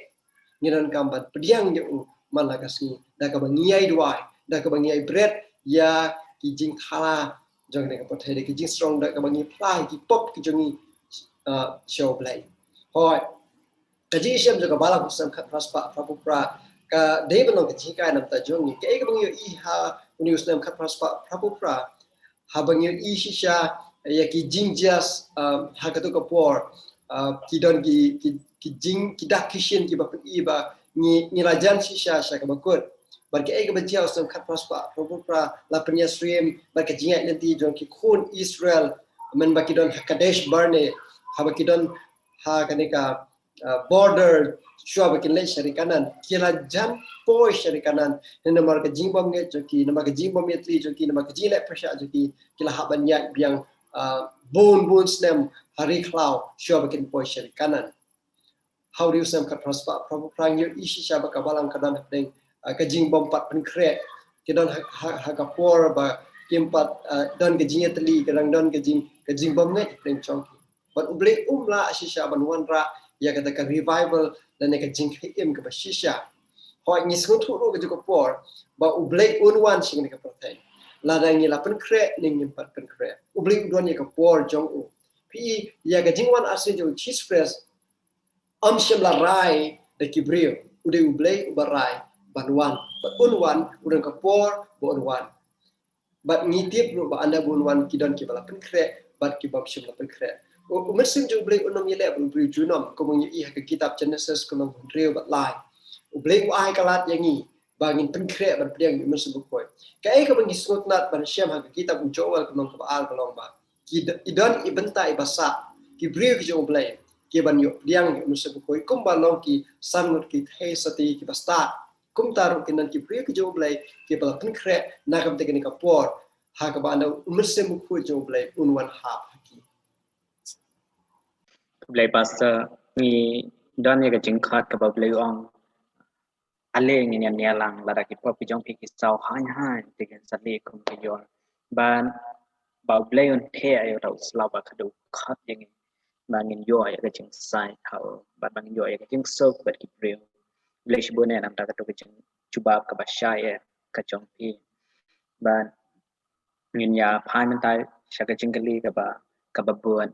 ngi donkam ban pdiang ïa u, man la ka sngi, da kaba ngi ïai duwai, da kaba ngi ïai bret ïa ki jingthala jong kane ka pyrthei, da ki jingsrong, da kaba ngi phla ïa ki pop ki jong ngi, uh, sha U Blei. Hooid, ka jingshem jong ka Balang u snem khatphra spah phraphew phra ka dei ban long ka jinghikai na ka bynta jong ngi. Kaei kaba ngi ïohi ha une u snem khatphra spah phraphew phra, haba ngi ïohi shisha ïa ki jingjia, um, ha kato ka por, uh, ki don ki, ki, ki jing, ki dak ki shin kiba pyni ba ngi, ngi la jan shisha sha kaba kut. Bad kaei kaba jia u snem khatphra spah phraphew phra la pynïasyriem bad ka jingïaid lynti jong ki khun Israel, mynba ki don ha Kadesh Barnea, haba ki don ha kane ka, uh, border shuwa ba kin leit sha ri Kanaan, ki la jan poi sha ri Kanaan, ne namar ka jingbymngeit jong ki, namar ka jingbymïatylli jong ki, namar ka jingleh pyrshah jong ki, ki la hap ban ïaid biang, uh, bun bun snem ha ri khlaw shuwa ba kin poi sha ri Kanaan. Ha une u snem khatphra spah phraphew phra ngi ïohi shisha ba ka Balang ka don hapdeng, uh, ka jingbympat pynkhreh, ki don ha, ha, ha ka por ba kim pat, uh, don ka jingïatylli, ka dang don ka jing, ka jingbymngeit hapdeng jong ki. Bad U Blei um lah shisha ban wanrah ïa kata ka revival lane ka jingkhie im kaba shisha. Hooid, ngi sngewthuh ruh kajuh ka por ba U Blei un wan sha kane ka pyrthei. Lada ngi la pynkhreh ne ngim pat pynkhreh, U Blei u don ïa ka por jong u. Phi i ïa ka jingwan arsien jong U Jisu Khrist, ym shym la rai da ki briew. U dei U Blei uba rai ban wan. Bad un wan, u don ka por ba un wan. Bad ngi tip ruh ba ynda ba un wan ki don kiba la pynkhreh bad kiba ym shym la pynkhreh. U, u Mynsiem jong U Blei un ym ïaleh bad u briew junom, kumba ngi ïohi ha ka kitab Genesis ka lynnong hynriew bad lai. U Blei u ai ka lad ïa ngi ba ngin pynkhreh ban pdiang ïa u Mynsiem Bakhuid. Kaei kaba ngi sngewtynnat ban shem ha ka kitab u Joel ka lynnong kaba ar ka long ba ki d-, i don i bynta iba sah ki briew ki jong U Blei ki ban ïoh pdiang ïa u Mynsiem Bakhuid, kumba long ki san ngut ki theisotti kiba stad. Kumta ruh kin don ki briew ki jong U Blei kiba la pynkhreh na ka bynta kane ka por, ha kaba ynda u Mynsiem Bakhuid jong U Blei un wan hap ha ki. Khublei Pastor, ngi don ïa ka jingkhot kaba U Blei u ong, ale ngin ïa nia lang, lada ki pop ki jong phi ki saw haiñ haiñ, te kin sa leh kum ki ïor. Bad ba U Blei un theh ïa uta u slap ba khadduh, khot ïa ngi ba ngin ïoh ïa ka jingsaiñ ha u, bad ba ngin ïoh ïa ka jingsuk bad ki briew. Khublei shibun eh namar kato ka jingjubab kaba shai eh ka jong phi. Bad ngin ïa phai mynta sha ka jingkylli kaba, kaba bud.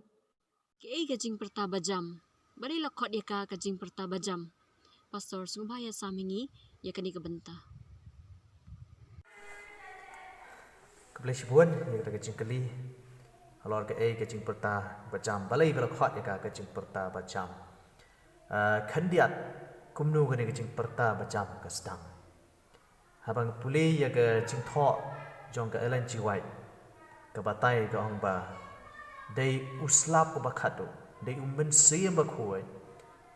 Kaei ka jingpyrta bajam? Balei la khot ïa ka ka jingpyrta bajam? Pastor, sngewbha ïa sam ïa ngi ïa kane ka bynta. Khublei shibun ïa kata ka jingkylli. Halor kaei ka jingpyrta bajam, balei ba la khot ïa ka ka jingpyrta bajam? Ah, khyndiat, kumno kane ka jingpyrta bajam ka sdang? Haba nga pule ïa ka jingthoh jong ka Ellen G. White, ka batai ka ong ba dei u slap uba khadduh, dei u Mynsiem Bakhuid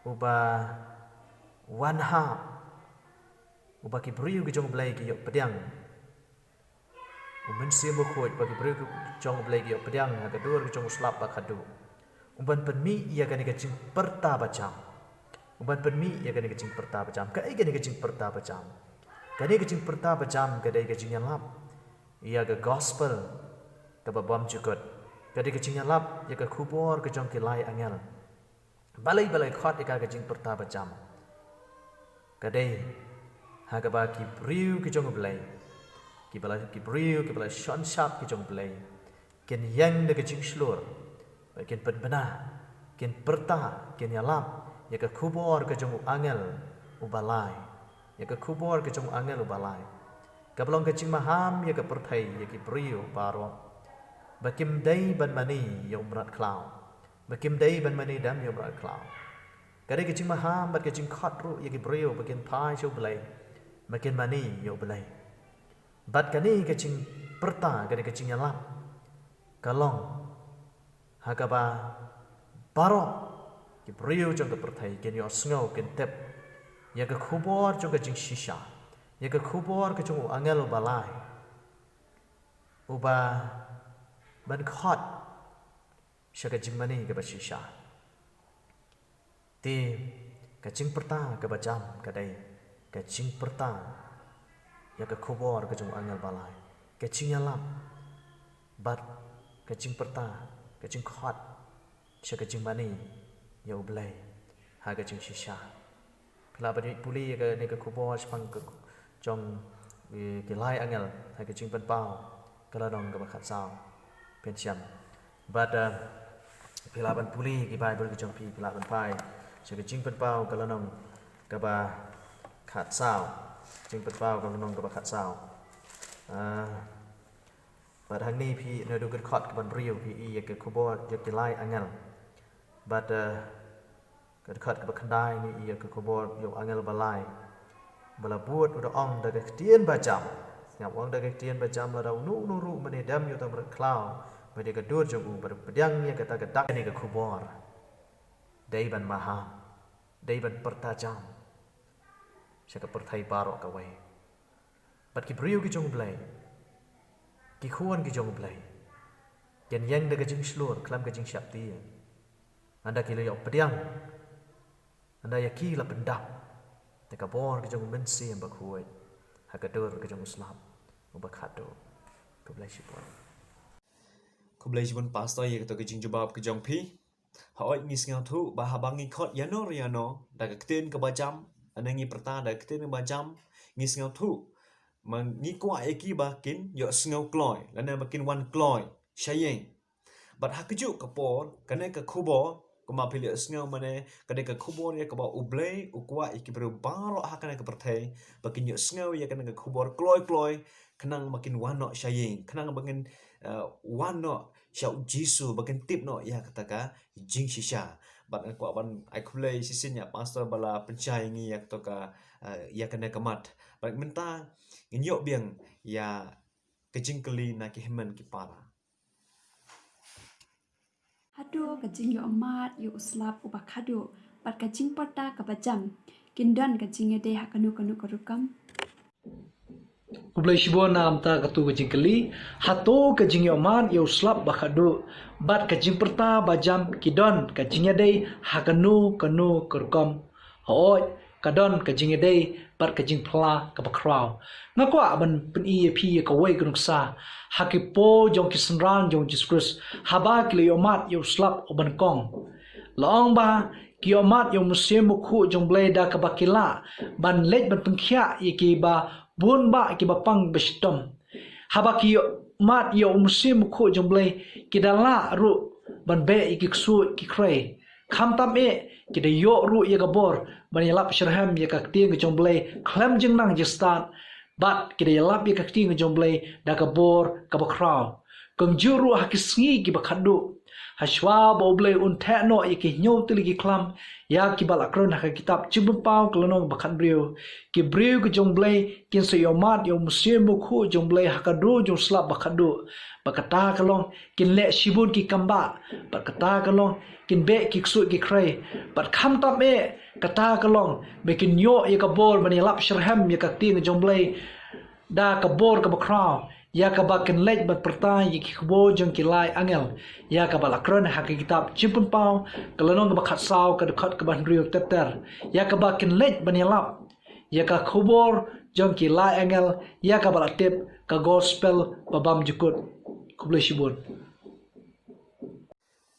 uba wan hap, uba ki briew ki jong U Blei ki ïoh pdiang. U Mynsiem Bakhuid uba ki briew ki jong U Blei ki ïoh pdiang ha ka dur ki jong u slap ba khadduh, u ban pynmih ïa kane ka jingpyrta bajam. U ban pynmih ïa kane ka jingpyrta bajam. Kaei kane ka jingpyrta bajam? Kane ka jingpyrta bajam ka dei ka jingïalap ïa ka gospel kaba bymjukut. Ka dei ka jingïalap ïa ka khubor ka jong ki lai angel. Balei, balei khot ïa ka ka jingpyrta bajam? Ka dei ha kaba ki briew ki jong U Blei, kiba la, ki briew kiba la shon shap ki jong U Blei, kin ïeng da ka jingshlur, kin pynbna, kin pyrta, kin ïalap ïa ka khubor ka jong u angel uba lai, ïa ka khubor ka jong u angel uba lai, kaba long ka jingmaham ïa ka pyrthei, ïa ki briew baroh, ba kim dei ban mane ïa u mrad khlaw, ba kim dei ban mane dem ïa u mrad khlaw. Ka dei ka jingmaham bad ka jingkhot ruh ïa ki briew ba kin phai sha U Blei, ba kin mane ïa U Blei. Bad kane ka jingpyrta, kane ka jingïalap, ka long ha kaba baroh ki briew jong ka pyrthei kin ïohsngew, kin tip ïa ka khubor jong ka jingshisha, ïa ka khubor ka jong u angel uba lai, uba ban khot sha ka jingmane kaba shisha. Te ka jingpyrta kaba jam ka dei ka jingpyrta ïa ka khubor ka jong u angel ba lai, ka jingïalap bad ka jingpyrta, ka jingkhot sha ka jingmane ïa U Blei ha ka jingshisha. Phi lah ban pule ïa kane ka khubor shaphang ka jong, eh, ki lai angel ha ka Jingpynpaw ka lynnong kaba khatsaw. Phin shem. Bad, eh, phi lah ban pule ïa ki Baibl ki jong phi, phi lah ban phai sha ka Jingpynpaw ka lynnong kaba khatsaw. Jingpynpaw ka lynnong kaba khatsaw. Ah, bad hangne phi, naduh ka dkhot kaba hynriew phi ïohi ïa ka khubor ïa ki lai angel. Bad, eh, ka dkhot kaba khyndai ngi ïohi ïa ka khubor ïa u angel ba lai ba la bud, u da ong da ka ktien ba jam. Sngap, ong da ka ktien ba jam, lada uno uno ruh mane dem ïa uta u mrad khlaw bad ïa ka dur jong u, bad u pdiang ïa kata ka dak, kane ka khubor dei ban maham, dei ban pyrta jam sha ka pyrthei baroh kawei. Bad ki briew ki jong U Blei, ki khun ki jong U Blei, kin ïeng da ka jingshlur khlem ka jingsheptieng. Ynda ki la ïoh pdiang, ynda ïa ki la pyndap da ka bor ka jong U Mynsiem Bakhuid ha ka dur ka jong u slap uba khatduh. Khublei shibun. Khublei shibun Pastor ïa kato ka jingjubab ka jong phi. Hooid, ngi sngewthuh ba haba ngi khot ïano re ïano da ka ktien kaba jam, lane ngi pyrta da ka ktien kaba jam, ngi sngewthuh, ma ngi kwah ïa ki ba kin ïohsngew kloi, lane ba kin wan kloi sha ïing. Bad ha kajuh ka por, kane ka khubor, kumba phi la ïohsngew mane, kane ka khubor ïa kaba U Blei u kwah ïa ki briew baroh ha kane ka pyrthei ba kin ïohsngew ïa kane ka khubor kloi kloi, khnang ba kin wan noh sha ïing, khnang ba kin, eh, wan noh sha U Jisu, ba kin tip noh ïa kata ka jingshisha. Bad nga kwah ban ai khublei shisien ïa Pastor ba la pynshai ïa ngi ïa kato ka, eh, ïa kane ka mat. Bad mynta ngin ïoh biang ïa ka jingkylli na ki hynmen ki para. Hato ka jingïohmad ïa u slap uba khatduh bad ka jingpyrta kaba jam kin don ka jingïadei ha kano kano ka rukom? Khublei shibun namar kata kato ka jingkylli. Hato ka jingïohmad ïa u slap ba khatduh bad ka jingpyrta ba jam ki don ka jingïadei ha kano kano ka rukom? Hooid, ka don ka jingïadei bad ka jingphylla kaba khraw. Nga kwah ban pyni ïa phi ïa kawei ka nuksa ha ki por jong ki synran jong U Jisu Khrist, haba ki la ïohmad ïa u slap uba nyngkong. La ong ba ki ïohmad ïa U Mynsiem Bakhuid jong U Blei da kaba ki lah ban leit ban pynkhiah ïa kiba bun bah kiba pang ba shitom. Haba ki ïohmad ïa U Mynsiem Bakhuid jong U Blei, ki da lah ruh ban beh ïa ki ksuid ki khrei. Khamtam eh, ki da ïoh ruh ïa ka bor ban ïalap shitrhem ïa ka ktien ka jong U Blei khlem jingnang jingstad, bad ki da ïalap ïa ka ktien ka jong U Blei da ka bor kaba khraw. Kumjuh ruh ha ki sngi kiba khatduh, hashwa ba U Blei un theh noh ïa ki hynñiew tylli ki khlam ïa kiba la kren ha ka kitab Jingpynpaw ka lynnong ba khathynriew, ki briew ki jong U Blei kin sa ïohmad ïa U Mynsiem Bakhuid jong U Blei ha ka dur jong u slap ba khatduh. Bad kata ka long kin leh shibun ki kambah, bad kata ka long kin beh ki ksuid ki khrei, bad khamtam eh, kata ka long ba kin ïoh ïa ka bor ban ïalap shitrhem ïa ka ktien ka jong U Blei da ka bor kaba khraw, ïa kaba kin leit ban pyrta ïa ki khubor jong ki lai angel, ïa kaba la kren ha ka kitab Jingpynpaw ka lynnong kaba khatsaw ka dkhot kaba hynriew ter ter, ïa kaba kin leit ban ïalap ïa ka khubor jong ki lai angel, ïa kaba la tip ka gospel ba bymjukut. Khublei shibun.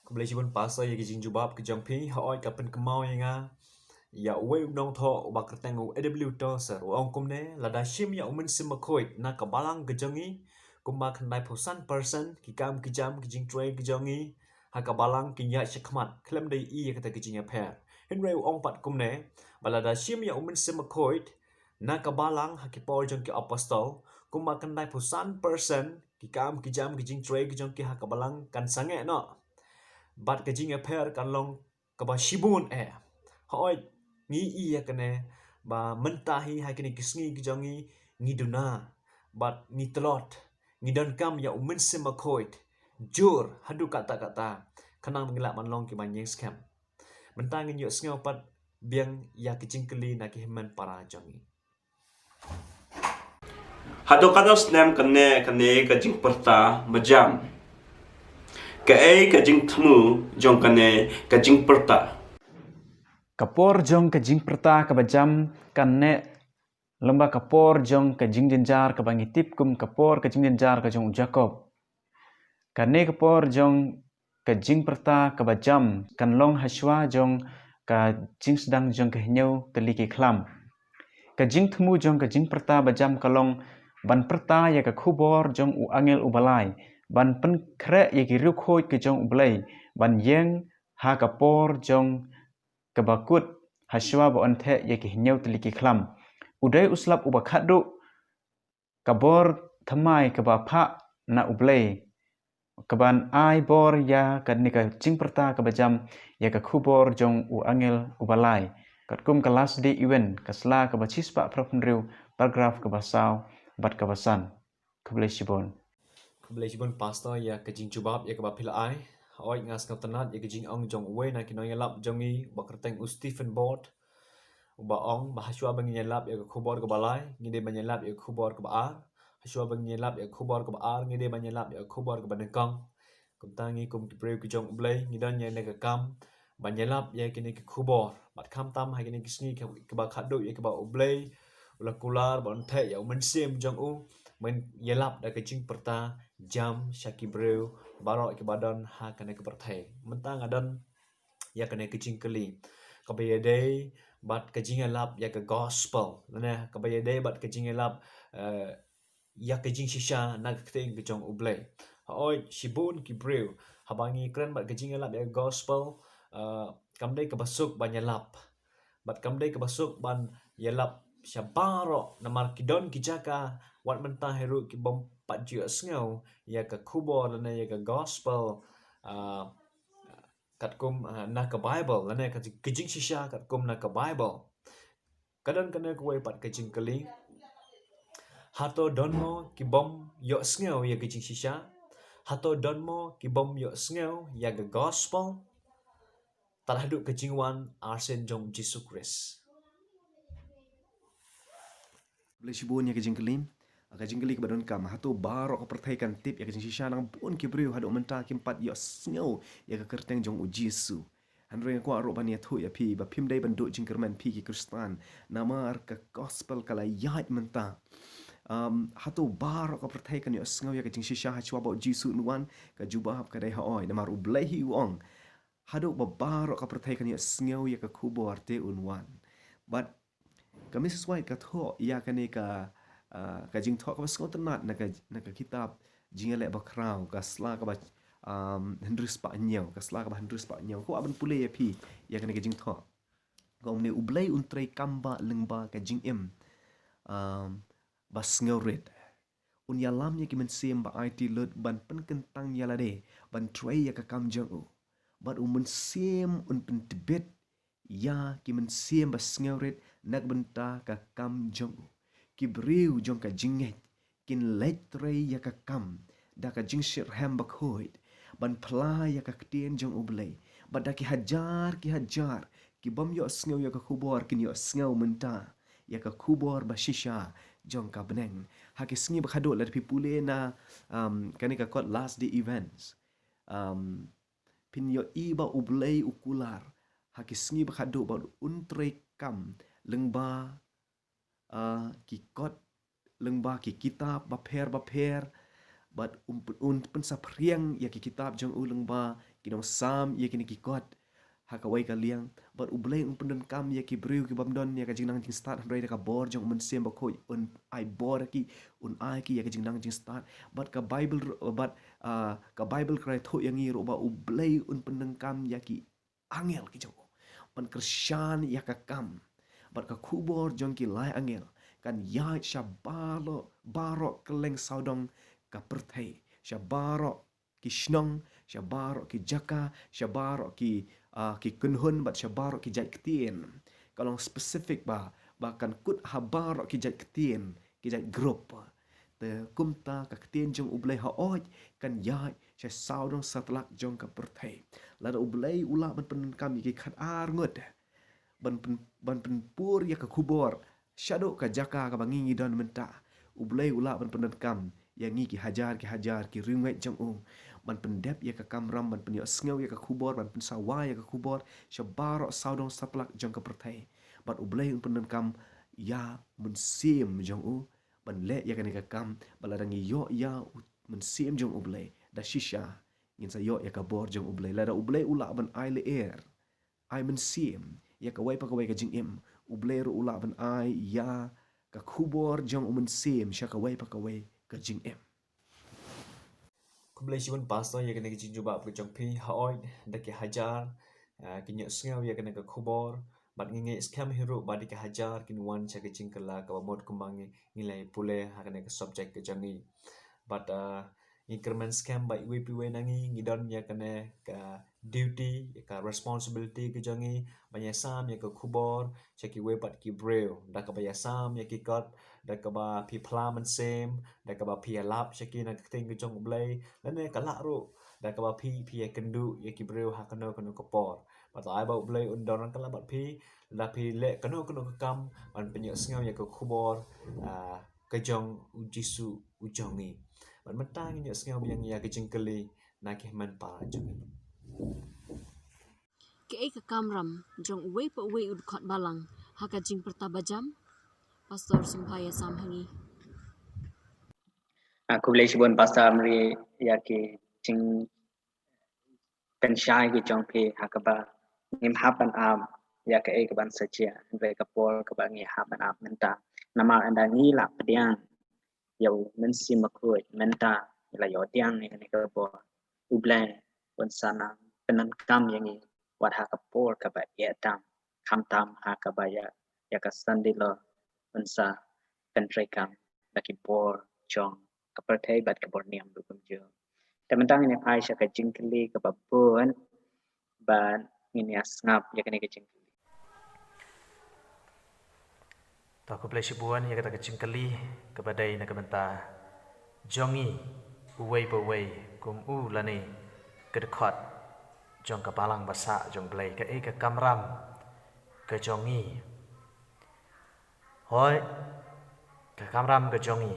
Khublei shibun Pastor ïa ki jingjubab ki jong phi. Hooid, ka pynkynmaw ïa nga ïa uwei u nongthoh uba kyrteng u A W Tozer, u ong kumne: lada shim ïa U Mynsiem Bakhuid na ka balang ka jong ngi, kumba khyndaiphew san percent ki kam ki jam ki jingtrei ki jong ngi ha ka balang kin ïaid shakhmat khlem da ïohi ïa kata ka jingïapher. Hynrei u ong pat kumne, ba lada shim ïa U Mynsiem Bakhuid na ka balang ha ki por jong ki apostol, kumba khyndaiphew san percent ki kam ki jam ki jingtrei ki jong ki ha ka balang kan sangeh noh, bad ka jingïapher kan long kaba shibun eh. Hooid, ngi ïohi ïa kane ba mynta hi ha kine ki sngi ki jong ngi, ngi duna bad ngi tlot, ngi donkam ïa U Mynsiem Bakhuid jur haduh katta katta, khnang ba ngin lah ban long kiba ïeng skhem. Mynta ngin ïohsngew pat biang ïa ki jingkylli na ki hynmen para jong ngi. Haduh katno snem kane, kane ka jingpyrta ba jam? Kaei ka jingthmu jong kane ka jingpyrta? Ka por jong ka jingpyrta kaba jam kan neh lyngba ka por jong ka jingjynjar kaba ngi tip kum ka por ka jingjynjar ka jong u Jakob. Kane ka por jong ka jingpyrta kaba jam kan long hashwa jong ka jingsdang jong ka hynñiew tylli ki khlam. Ka jingthmu jong ka jingpyrta bajam ka long ban pyrta ïa ka khubor jong u angel uba lai, ban pynkhreh ïa ki riewkhuid ki jong U Blei, ban ïeng ha ka por jong kaba kut, hashwa ba un theh ïa ki hynñiew tylli ki khlam. U dei u slap uba khatduh, ka bor thymmai kaba phah na U Blei, kaban ai bor ïa kane ka jingpyrta kaba jam ïa ka khubor jong u angel uba lai. Katkum ka Last Day Event, ka sla kaba shispah phra phew hynriew, paragraph kaba saw bad kaba san. Khublei shibun. Khublei shibun, Pastor, ïa ka jingjubab ïa kaba phi la ai. Hooid, nga sngewtynnat ïa ka jingong jong uwei na ki nongïalap jong ngi, ba kyrteng u Stephen Bott, uba ong ba hashwa ba ngin ïalap ïa ka khubor kaba lai, ngi dei ban ïalap ïa ka khubor kaba ar. Hashwa ba ngin ïalap ïa ka khubor kaba ar, ngi dei ban ïalap ïa ka khubor kaba nyngkong. Kumta ngi kum ki briew ki jong U Blei, ngi don ïa kane ka kam ban ïalap ïa kine ki khubor. Bad khamtam ha kine ki sngi ka, kaba khatduh ïa kaba U Blei u la kular ban theh ïa u Mynsiem jong u, ban ïalap da ka jingpyrta jam sha ki briew baroh kiba don ha kane ka pyrthei. Mynta nga don ïa kane ka jingkylli kaba ïadei bad ka jingïalap ïa ka gospel, lane kaba ïadei bad ka jingïalap, eh, ïa ka jingshisha na ka ktien ka jong U Blei. Hooid, shibun ki briew, haba ngi kren bad ka jingïalap ïa ka gospel, eh, kam dei kaba suk ban ïalap. Bad kam dei kaba suk ban ïalap sha baroh, namar ki don ki jaka wat mynta hi ruh ki bym pat ju ïohsngew ïa ka khubor lane ïa ka gospel, eh, katkum, eh, na ka Bible, lane ka, ka jingshisha katkum na ka Bible. Ka don kane kawei pat ka jingkylli. Hato don mo ki bym ïohsngew ïa ka jingshisha? Hato don mo ki bym ïohsngew ïa ka gospel tad haduh ka jingwan arsien jong Jisu Khrist? Khublei shibun ïa ka jingkylli. Ka jingkylli kaba donkam, hato baroh ka pyrthei kan tip ïa ka jingshisha? Nang bun ki briew haduh mynta kim pat ïohsngew ïa ka kyrteng jong U Jisu. Hynrei nga kwah ruh ban ïathuh ïa phi ba phim dei ban duh jingkyrmen phi ki Khristan, namar ka gospel ka la ïaid mynta. Um, hato baroh ka pyrthei kan ïohsngew ïa ka jingshisha hashwa ba U Jisu un wan? Ka jubab ka dei hooid, namar U Blei hi u ong, haduh ba baroh ka pyrthei kan ïohsngew ïa ka khubor te un wan. Bad ka Missus White ka thoh ïa kane ka, ah, ka jingthoh kaba sngewtynnat na ka, na ka kitab Jingïaleh Bakhraw, ka sla kaba, um, hynriew spah hynñiew, ka sla kaba hynriew spah hynñiew. Kwah ban pule ïa phi ïa kane ka jingthoh. Ka ong ne, U Blei un trei kam ba lyngba ka jingim, um, ba sngewrit. Un ïalam ïa ki mynsiem ba aiti lut ban pynkyntang ïa lade ban trei ïa ka kam jong u. Bad U Mynsiem un pyntbit ïa ki mynsiem ba sngewrit na ka bynta ka kam jong u. Ki briew jong ka jingngeit kin leit trei ïa ka kam da ka jingshitrhem bakhuid ban phla ïa ka ktien jong U Blei. Bad da ki hajar ki hajar ki bym ïohsngew ïa ka khubor kin ïohsngew mynta ïa ka khubor ba shisha jong ka bneng. Ha ki sngi ba khadduh, lada phi pule na, um, kane ka kot Last Day Events, um, phin ïohi ba U Blei u kular ha ki sngi ba khadduh ba un trei kam lyngba, ah, ki kot, lyngba ki kitab bapher bapher, bad un, un pynsaphriang ïa ki kitab jong u lyngba ki nongsam ïa kine ki kot ha kawei ka liang. Bad U Blei un pyndonkam ïa ki briew ki bym don ïa ka jingnang jingstad, hynrei da ka bor jong U Mynsiem Bakhuid un ai bor ïa ki, un ai ki ïa ka jingnang jingstad. Bad ka Bible, bad, ah, ka Bible ka ïathuh ïa ngi ruh ba U Blei un pyndonkam ïa ki angel ki jong u ban kyrshan ïa ka kam. Bad ka khubor jong ki lai angel kan ïaid sha baroh, baroh kylleng sawdong ka pyrthei, sha baroh ki shnong, sha baroh ki jaka, sha baroh ki, ah, ki kynhun, bad sha baroh ki jait ktien. Ka long specific ba, ba kan kut ha baroh ki jait ktien, ki jait group. Te kumta ka ktien jong U Blei hooid kan ïaid sha sawdong satlak jong ka pyrthei. Lada U Blei u lah ban pyndonkam ïa ki khatar ngut ban pyn, ban pynpur ïa ka khubor shaduh ka jaka kaba ngi ngi don mynta, U Blei u lah ban pyndonkam ïa ngi ki hajar ki hajar ki riewngeit jong u ban pyndep ïa ka kamram, ban pynïohsngew ïa ka khubor, ban pynsawa ïa ka khubor sha baroh sawdong satlak jong ka pyrthei. Bad U Blei un pyndonkam ïa U Mynsiem jong u ban leh ïa kane ka kam. Bad lada ngi ïoh ïa U Mynsiem jong U Blei, da shisha ngin sa ïoh ïa ka bor jong U Blei. Lada U Blei u lah ban ai lyer ai mynsiem ïa kawei pa kawei ka jingim, U Blei ruh u lah ban ai ïa ka khubor jong u mynsiem sha kawei pa kawei ka jingim. Khublei shibun Pastor ïa kane ka jingjubab ka jong phi. Hooid, da ki hajar, ah, ki ïohsngew ïa kane ka khubor, bad ngi ngeit skhem hi ruh ba da ki hajar kin wan sha ka jingkylla kaba mut kumba ngi, ngi la pule ha kane ka subject ka jong ngi. Bad, ah, ngi kyrmen skhem ba iwei pa iwei na ngi ngi don ïa kane ka duty, ïa ka responsibility ka jong ngi ban ïasam ïa ka khubor sha kiwei pat ki briew, da kaba ïasam ïa ki kot, da kaba phi phla mynsiem, da kaba phi ïalap sha ki na ka ktien ka jong U Blei, lane ka lah ruh da kaba phi, phi ïakynduh ïa ki briew ha kano kano ka por. Bad ai ba U Blei un don ryngkat bad phi, lada phi leh kano kano ka kam ban pynïohsngew ïa ka khubor, ah, ka jong U Jisu U jong ngi. Bad mynta ngin ïohsngew biang ïa ka jingkylli na ki hynmen para jong ngi. Kaei ka kamram jong uwei pa uwei u dkhot balang ha ka jingpyrta bajam? Pastor, sngewbha ïasam ha ngi. Ah, khublei shibun Pastor Amri ïa ki jingpynshai ki jong phi ha kaba ngim hap ban ap ïa kaei kaban sa jia, hynrei ka por kaba ngi hap ban ap mynta. Namar ynda ngi la pdiang ïa U Mynsiem Bakhuid mynta, ngi la ïoh pdiang ïa kane ka bor, U Blei un sa nang pyndonkam ïa ngi wat ha ka por kaba ïa tam, khamtam ha kaba ïa, ïa ka Sunday law un sa pyntreikam da ki bor jong ka pyrthei bad ka bor niam ruh kumjuh. Te mynta ngin ïa phai sha ka jingkylli kaba bun, bad ngin ïa sngap ïa kane ka jingkylli. To khublei shibun ïa kata ka jingkylli kaba dei na ka bynta jong ngi uwei pa uwei kum u lane ka dkhot jong ka balang basa jong U Blei, kaei ka kamram ka jong ngi. Hooid, ka kamram ka jong ngi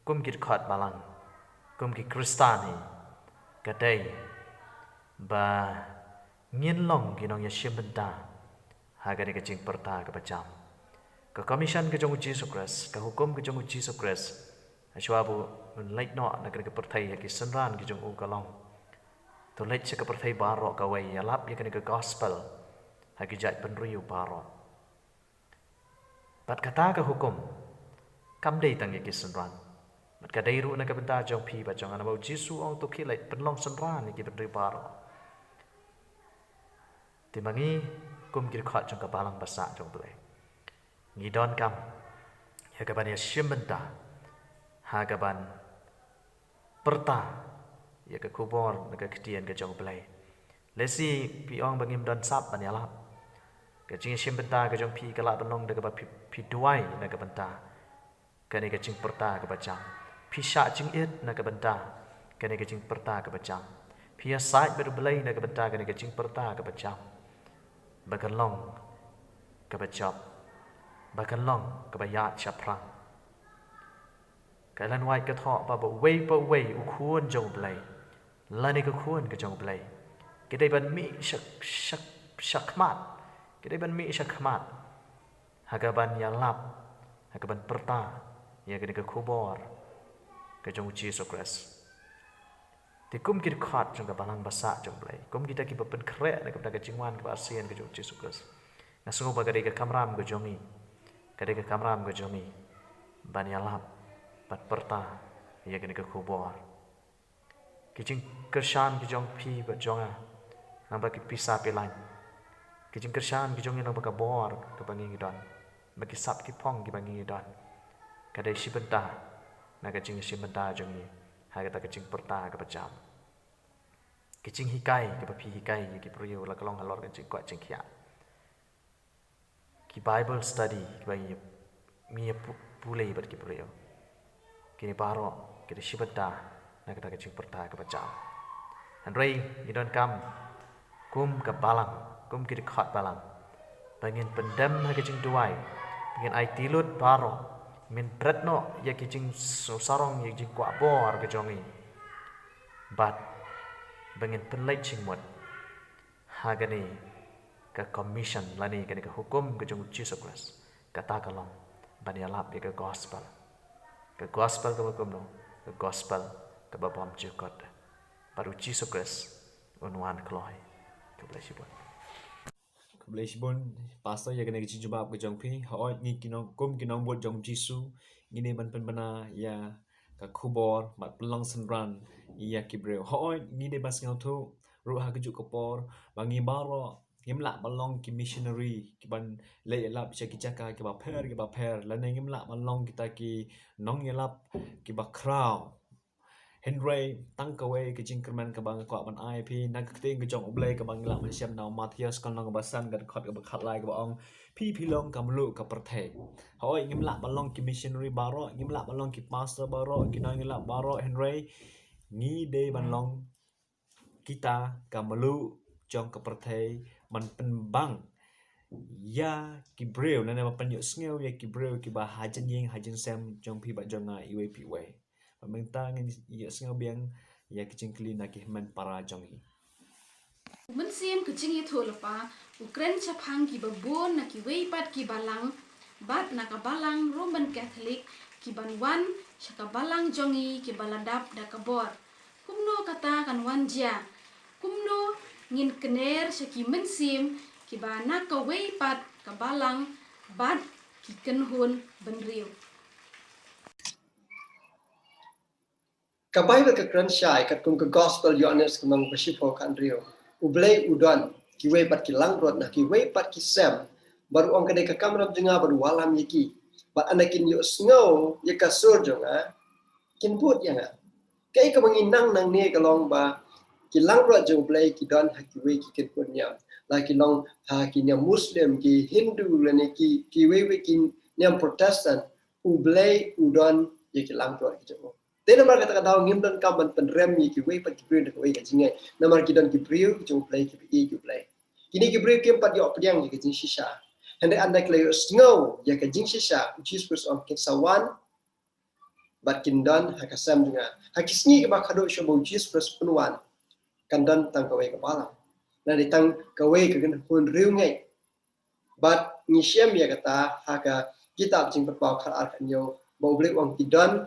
kum ki dkhot balang, kum ki Khristan hi, ka dei ba ngin long ki nongïashim bynta ha kane ka jingpyrta kaba jam. Ka commission ka jong U Jisu Khrist, ka hukum ka jong U Jisu Khrist, hashwa ba un leit noh na kane ka pyrthei ha ki synran ki jong u ka long, to leit sha ka pyrthei baroh kawei, ïalap ïa kane ka gospel ha ki jaitbynriew baroh. Bad kata ka hukum kam dei tang ïa ki synran, bad ka dei ruh na ka bynta jong phi bad jong nga, naba U Jisu u ong, to khie leit pynlong synran ïa ki bynriew baroh. Te ma ngi kum ki dkhot jong ka balang basa jong U Blei, ngi donkam ïa kaban ïashim bynta ha kaban pyrta ïa ka khubor na ka ktien ka jong U Blei. Lehse phi ong ba ngim don sap ban ïalap. Ka jingïashim bynta ka jong phi ka lah ban long da kaba phi, phi duwai na ka bynta kane ka jingpyrta kaba jam. Phi shah jingit na ka bynta kane ka jingpyrta kaba jam. Phi ïasaid bad U Blei na ka bynta kane ka jingpyrta kaba jam, ba kan long kaba jop, ba kan long kaba ïaid shaphrang. Ka Ellen White ka thoh ba, ba uwei pa uwei u khun jong U Blei lane ka khun ka jong U Blei, ki dei ban mih sha, sha, shakhmat, ki dei ban mih shakhmat ha kaban ïalap, ha kaban pyrta ïa kane ka khubor ka jong U Jisu Khrist. Te kum ki dkhot jong ka balang basa jong U Blei, kum kita kiba pynkhreh na ka bynta ka jingwan kaba arsien ka jong U Jisu Khrist, nga sngew ba ka dei ka kamram ka jong ngi, ka dei ka kamram ka jong ngi ban ïalap, ban pyrta ïa kane ka khubor. Ki jingkyrshan ki jong phi bad jong nga, naba ki pisa pyllein, ki jingkyrshan ki jong ngi naba ka bor kaba ngi don, ba ki sap ki phong kiba ngi don, ka dei shi bynta na ka jingshim bynta jong ngi ha kata ka jingpyrta kaba jam. Ki jinghikai kiba phi hikai ïa ki briew, la ka long halor ka jingkwah jingkhiah, ki Bible study kiba ngi, ngi ïa pu-, pule bad ki briew, kine baroh ki dei shi bynta na kata ka jingpyrta kaba jam. Hynrei ngi donkam kum ka balang, kum ki dkhot balang, ba ngin pyndem ha ka jingduwai, ba ngin aiti lut baroh, ngin bret noh ïa ki jingsarong, ïa ki jingkwah bor ka jong ngi, bad ba ngin pynleit jingmut ha kane ka commission lane kane ka hukum ka jong U Jisu Khrist. Kata ka long ban ïalap ïa ka gospel. Ka gospel kaba kumno? Ka gospel kaba bymjukut. Bad U Jisu Khrist un wan kloi. Khublei shibun. Khublei shibun, Pastor, ïa kane ka jingjubab ka jong phi. Hooid, ngi ki nong, kum ki nongbud jong Jisu, ngi dei ban pynbna ïa ka khubor bad pynlong synran ïa ki briew. Hooid, ngi dei ban sngewthuh ruh ha kajuh ka por ba ngi baroh ngim lah ban long ki missionary kiban leit ïalap sha ki jaka kiba pher kiba pher, lane ngim lah ban long kita ki nongïalap kiba khraw. Hynrei tang kawei ka jingkyrmen kaba nga kwah ban ai phi na ka ktien ka jong U Blei kaba ngi lah ban shem na u Mathaios ka lynnong kaba san ka dkhot kaba khatlai kaba ong, phi phi long ka mluh ka pyrthei. Hooid, ngim lah ban long ki missionary baroh, ngim lah ban long ki pastor baroh, ki nongïalap baroh, hynrei ngi dei ban long kita ka mluh jong ka pyrthei, ban pynbang ïa ki briew, lane ban pynïohsngew ïa ki briew kiba ha jingïing ha jingsem jong phi bad jong nga iwei pa iwei. Bad mynta ngin ïohsngew biang ïa ki jingkylli na ki hynmen para jong ngi. U Mynsiem ka jingïathuhlypa u kren shaphang kiba bun na kiwei pat ki balang, bad na ka balang Roman Catholic, kiban wan sha ka balang jong ngi kiba la dap da ka bor. Kumno kata kan wan jia? Kumno ngin kner sha ki mynsiem kiba na kawei pat ka balang bad ki kynhun bynriew? Ka Baibl ka kren shai katkum ka Gospel Ïoannis ka lynnong ba shiphew khathynriew. U Blei u don, kiwei pat ki langbrot na kiwei pat ki sem. Bad u ong, ka dei ka kamram jong nga ban wallam ïa ki. Bad ynda kin ïohsngew ïa ka sur jong nga, kin bud ïa nga. Kaei kaba ngi nang nangne ka long ba ki langbrot jong U Blei ki don ha kiwei ki kynhun niam. La ki long ha ki niam Muslim, ki Hindu, lane ki, kiwei wei ki niam Protestant, U Blei u don ïa ki langbrot ki jong u. Te namar kata ka daw ngim donkam ban pynrem ïa kiwei pat ki briew na kawei ka jingngeit. Namar ki don ki briew ki jong U Blei kiba ïeit ïa U Blei. Kine ki briew kim pat ïoh pdiang ïa ka jingshisha. Hynrei ynda ki la ïohsngew ïa ka jingshisha, U Jisu Khrist u ong, kin sa wan bad kin don ha ka sem jong nga. Ha ki sngi kiba khadduh shuwa ba U Jisu Khrist un wan, kan don tang kawei ka balang, lane tang kawei ka kynhun riewngeit. Bad ngi shem ïa kata ha ka kitab Jingpynpaw khatar khathynñiew, ba U Blei u ong, ki don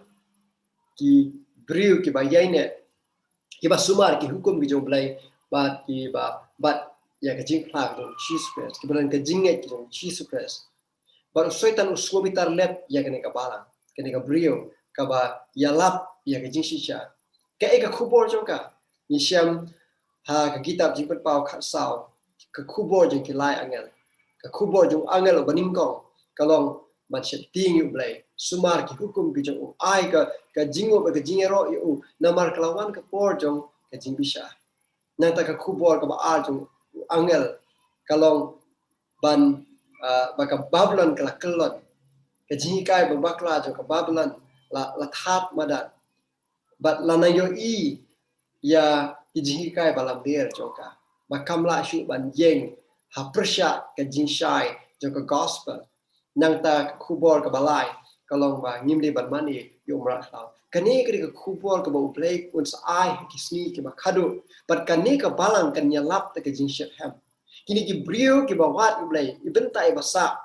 ki briew kiba ïaineh, kiba sumar ki hukum ki jong U Blei, bad kiba bat ïa ka jingphla ka jong U Jisu Khrist, kiba don ka jingngeit ka jong U Jisu Khrist. Bad u Soitan u sngewbitar lep ïa kane ka balang, kane ka briew kaba ïalap ïa ka jingshisha. Kaei ka khubor jong ka? Ngi shem ha ka kitab Jingpynpaw khatsaw, ka khubor jong ki lai angel. Ka khubor jong u angel uba nyngkong ka long ban sheptieng ïa U Blei, sumar ki hukum ki jong u, ai ka, ka jingmut, ka jingïaroh ïa u, namar ka la wan ka por jong ka jingbishar. Nangta ka khubor kaba ar jong u angel ka long ban, ah, ba ka Babilon ka la kyllon. Ka jinghikai ba bakla jong ka Babilon la, la thad madan. Bad la nang ïohi ïa ki jinghikai ba lamler jong ka, ba kam lah shuh ban ïeng ha pyrshah ka jingshai jong ka gospel. Nangta ka khubor kaba lai ka long ba ngim dei ban mane ïa u mrad khlaw. Kane ka dei ka khubor kaba U Blei un sa ai ha ki sngi kiba khadduh. Bad kane ka balang kan ïalap da ka jingshephem. Kine ki briew kiba wad ïa U Blei, i bynta iba sah,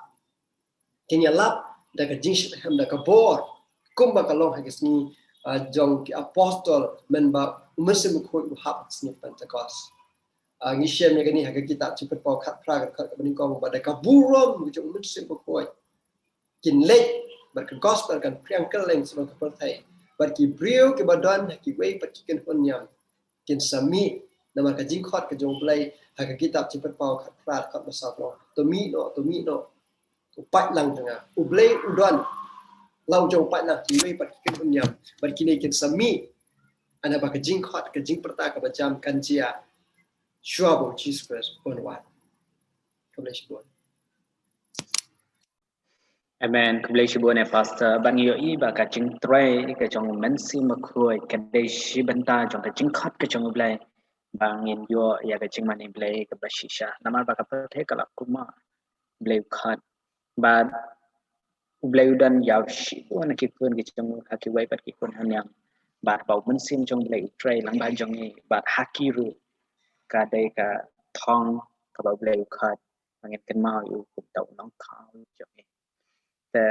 kin ïalap da ka jingshephem, da ka bor, kumba ka long ha ki sngi, ah, jong ki apostol, mynba U Mynsiem Bakhuid u hap ha ki sngi Pentekost. Ah, ngi shem ïa kane ha ka kitab Jingpynpaw khatphra, ka dkhot kaba nyngkong, ba da ka burom ka jong U Mynsiem Bakhuid kin leit, bad ka gospel kan phriang kylleng sha ka pyrthei. Bad ki briew kiba don ha kiwei pat ki kynhun niam kin sa mih, namar ka jingkhot ka jong U Blei ha ka kitab Jingpynpaw khatphra, dkhot ba saw ka long, to mih noh, to mih noh. U paidlang jong nga. U Blei u don, la u jong u paidlang, kiwei pat ki kynhun niam. Bad kine kin sa mih ynda ba ka jingkhot, ka jingpyrta kaba jam kan jia shuwa ba U Jisu Khrist un wan. Khublei shibun. Amen. Khublei shibun, eh, Pastor. Bad ngi ïohi ba ka jingtrei ka jong U Mynsiem Bakhuid ka dei shi bynta jong ka jingkhot ka jong U Blei, ba ngin ïoh ïa ka jingmane Blei kaba shisha. Namar ba ka pyrthei ka la kumar, U Blei u khot. Bad U Blei u don ïa u shibun ki khun ki jong u, ha kiwei pat ki kynhun niam. Bad ba U Mynsiem jong U Blei u trei lyngba jong ngi, bad ha ki ruh ka dei ka thong kaba U Blei u khot. Ba ngin kynmaw ïa u kum uta u nongthaw jong ngi. Te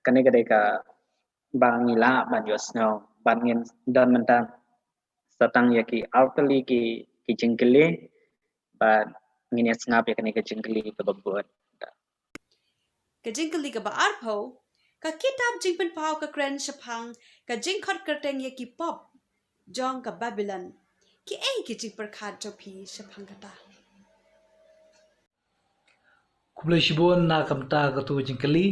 kane ka dei kaba ngi lah ban ïohsngew, bad ngin don mynta sa tang ïa ki artylli ki, ki jingkylli, bad ngin ïa sngap ïa kane ka jingkylli kaba bud. Ka jingkylli kaba arphew, ka kitab Jingpynpaw ka kren shaphang ka jingkhot kyrteng ïa ki pop jong ka Babilon. Ki ei ki jingpyrkhat jong phi shaphang kata? Khublei shibun na ka bynta katu ka jingkylli.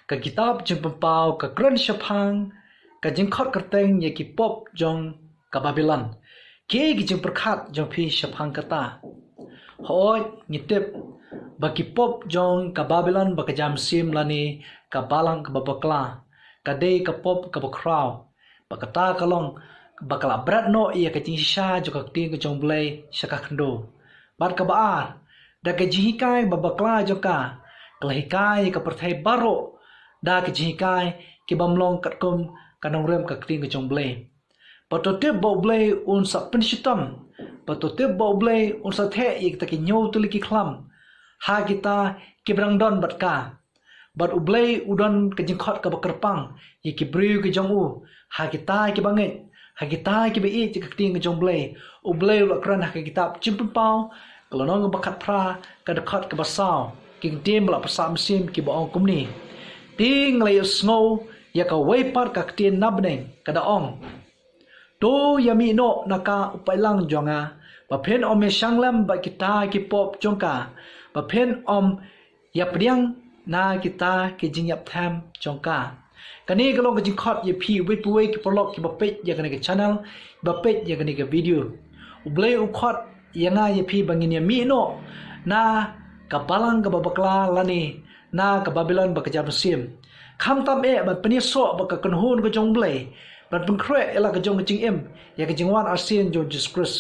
Ka kitab Jingpynpaw ka kren shaphang ka jingkhot kyrteng ïa ki pop jong ka Babilon. Ki ei ki jingpyrkhat jong phi shaphang kata? Hooid, ngi tip ba ki pop jong ka Babilon ba ka jam sim lane ka balang kaba bakla ka dei ka pop kaba khraw. Ba kata ka long ba ka la bret noh ïa ka jingshisha jong ka ktien ka jong U Blei sha ka khyndew. Bad kaba ar, da ka jinghikai ba bakla jong ka, ka la hikai ïa ka pyrthei baroh da ka jinghikai ki bym long katkum ka nongrim ka ktien ka jong U Blei. Bad to tip ba U Blei un sa pynshitom, bad to tip ba U Blei un sa theh ïa kita ki hynñiew tylli ki khlam ha kita kiba dang don bad ka. Bad U Blei u don ka jingkhot kaba kyrpang ïa ki briew ki jong u, ha kita kiba ngeit, ha kita kiba ïeit ïa ka ktien ka jong U Blei. U Blei u la kren ha ka kitab Jingpynpaw ka lynnong kaba khatphra, ka dkhot kaba saw, ki ktien ba la pynsah mynsiem kiba ong kumne: Te nga la ïohsngew ïa kawei pat ka ktien na bneng ka da ong: To ïa mih noh na ka u paidlang jong nga, ba phin ym ïa shang lem bad kita ki pop jong ka, ba phin ym ïa pdiang na kita ki jingïap them jong ka. Kane ka long ka jingkhot ïa phi uwei pa uwei ki paralok kiba peit ïa kane ka channel, kiba peit ïa kane ka video. U Blei u khot ïa nga ïa phi ba ngin ïa mih noh na ka balang kaba bakla lane na ka Babilon ba ka jam mynsiem. Khamtam eh ban pynïasoh bad ka kynhun ka jong U Blei, ban pynkhreh ïa la ka jong ka jingim ïa ka jingwan arsien jong U Jisu Khrist,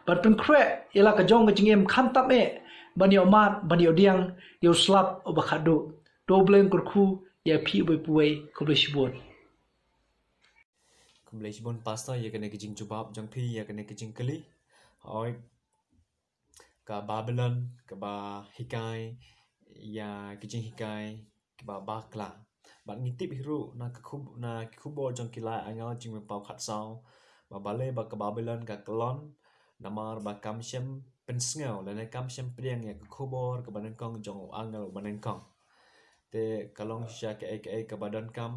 ban pynkhreh ïa la ka jong ka jingim khamtam eh ban ïoh mad ban ïoh pdiang ïa u slap uba khatduh. To U Blei un kyrkhu ïa phi uwei pa uwei. Khublei shibun. Khublei shibun Pastor ïa kane ka jingjubab jong phi ïa kane ka jingkylli. Hooid, ka Babilon kaba hikai ïa ki jinghikai kiba bakla. Bad ngi tip hi ruh na ka khub-, na ki khubor jong ki lai angel Jingpynpaw khatsaw, ba balei ba ka Babilon ka kyllon, namar ba kam shym pynsngew lane kam shym pdiang ïa ka khubor kaba nyngkong jong u angel uba nyngkong. Te ka long shisha kaei kaei kaba donkam